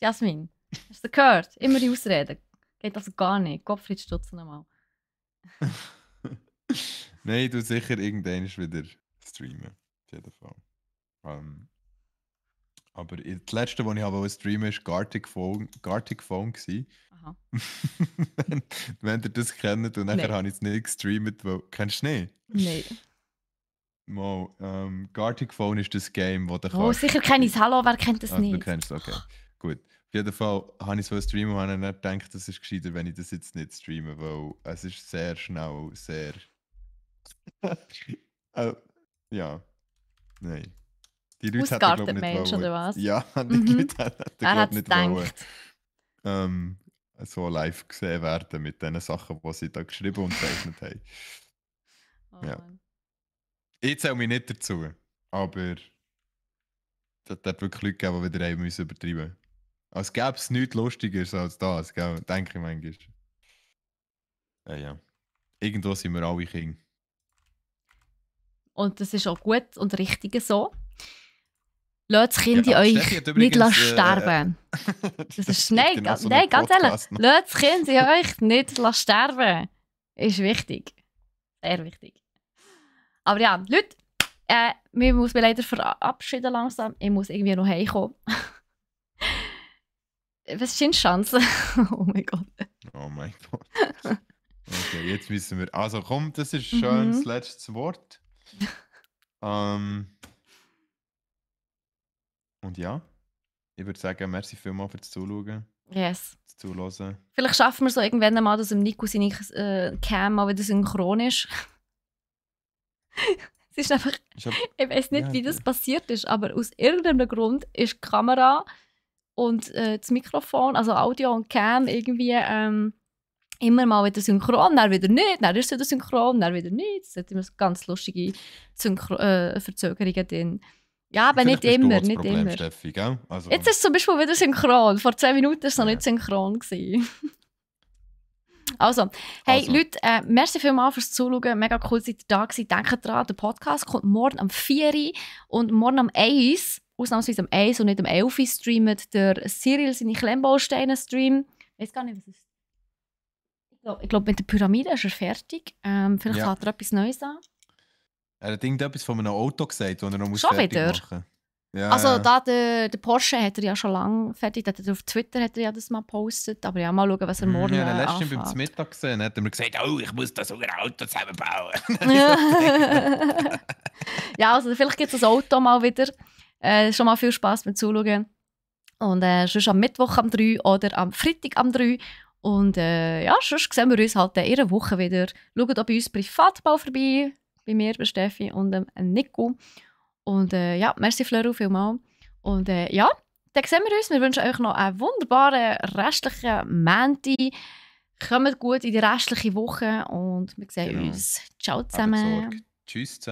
Jasmin, hast du gehört? Immer die Ausreden. Geht also gar nicht. Gottfried Stutz nochmal. Nein, du sicher irgendwann wieder streamen. Auf jeden Fall. Aber das letzte, was ich habe streamen wollte, war Gartic Phone. Aha. wenn ihr das kennt und nachher habe ich es nicht gestreamt, weil... Kennst du es nicht? Nein. Gartic Phone ist das Game, wo du kannst... sicher kenne ich es. Hallo, wer kennt das nicht? Du kennst es, okay. Gut. Auf jeden Fall habe ich so streamen und habe dann gedacht, das ist gescheiter, wenn ich das jetzt nicht streame, weil es ist sehr schnell, sehr... ja. Nein. Die Leute hätten nicht Mensch, oder was? Ja, die Leute hätten nicht wollen, so live gesehen werden mit den Sachen, die sie da geschrieben und gezeichnet haben. Oh, ja. Ich zähle mich nicht dazu, aber es hat wirklich Leute gegeben, die wieder übertreiben müssen. Als gäbe es nichts Lustigeres als das, gell? Denke ich manchmal. Ja. Irgendwo sind wir alle Kinder. Und das ist auch gut und richtig so. Lasst das Kind euch nicht sterben. Das ist, nein, ganz ehrlich. Lasst das Kind euch nicht sterben. Ist wichtig. Sehr wichtig. Aber ja, Leute, wir müssen mich leider verabschieden langsam. Ich muss irgendwie noch heimkommen. Was ist deine Chance? Oh mein Gott. Oh mein Gott. Okay, jetzt wissen wir. Also komm, das ist schon das letzte Wort. Und ja, ich würde sagen, merci vielmals fürs Zuschauen. Yes. Zuhören. Vielleicht schaffen wir so irgendwann mal, dass im Nico seine Cam mal wieder synchron ist. Es ist einfach, ich weiß nicht, wie das passiert ist, aber aus irgendeinem Grund ist die Kamera und das Mikrofon, also Audio und Cam irgendwie immer mal wieder synchron, dann wieder nicht, dann ist es wieder synchron, dann wieder nicht. Es hat immer so ganz lustige Verzögerungen drin. Ja, aber nicht immer, nicht Problem, immer. Steffi, gell? Also. Jetzt ist es zum Beispiel wieder synchron. Vor 10 Minuten war es noch nicht synchron gewesen. Also, hey Leute, merci vielmals fürs Zuschauen. Mega cool, seid ihr da gewesen. Denkt dran, der Podcast kommt morgen am 4 Uhr und morgen am 1 Uhr, ausnahmsweise am 1 und nicht am 11 Uhr, streamt der Cyril seine Klemmbausteine-Stream. Ich weiß gar nicht, was es ist. Ich glaube, mit der Pyramide ist er fertig. Vielleicht hat er etwas Neues an. Er hat irgendetwas von einem Auto gesagt, das er noch schon fertig wieder machen. Ja, also da der Porsche hat er ja schon lange fertig. Auf Twitter hat er ja das mal gepostet. Aber ja, mal schauen, was er morgen anfängt. Ja, letztens beim Mittag gesehen hat er mir gesagt, oh, ich muss da so ein Auto zusammenbauen. Ja, also vielleicht gibt es das Auto mal wieder. Schon mal viel Spass beim Zuschauen. Und sonst am Mittwoch am 3 oder am Freitag am 3. Und ja, sonst sehen wir uns halt in einer Woche wieder. Schaut auch bei uns privat mal vorbei. Bei mir, bei Steffi und Nico. Und ja, merci Fleur vielmals. Und ja, dann sehen wir uns. Wir wünschen euch noch einen wunderbaren restlichen Montag. Kommt gut in die restliche Woche und wir sehen uns. Ciao zusammen. Tschüss zusammen.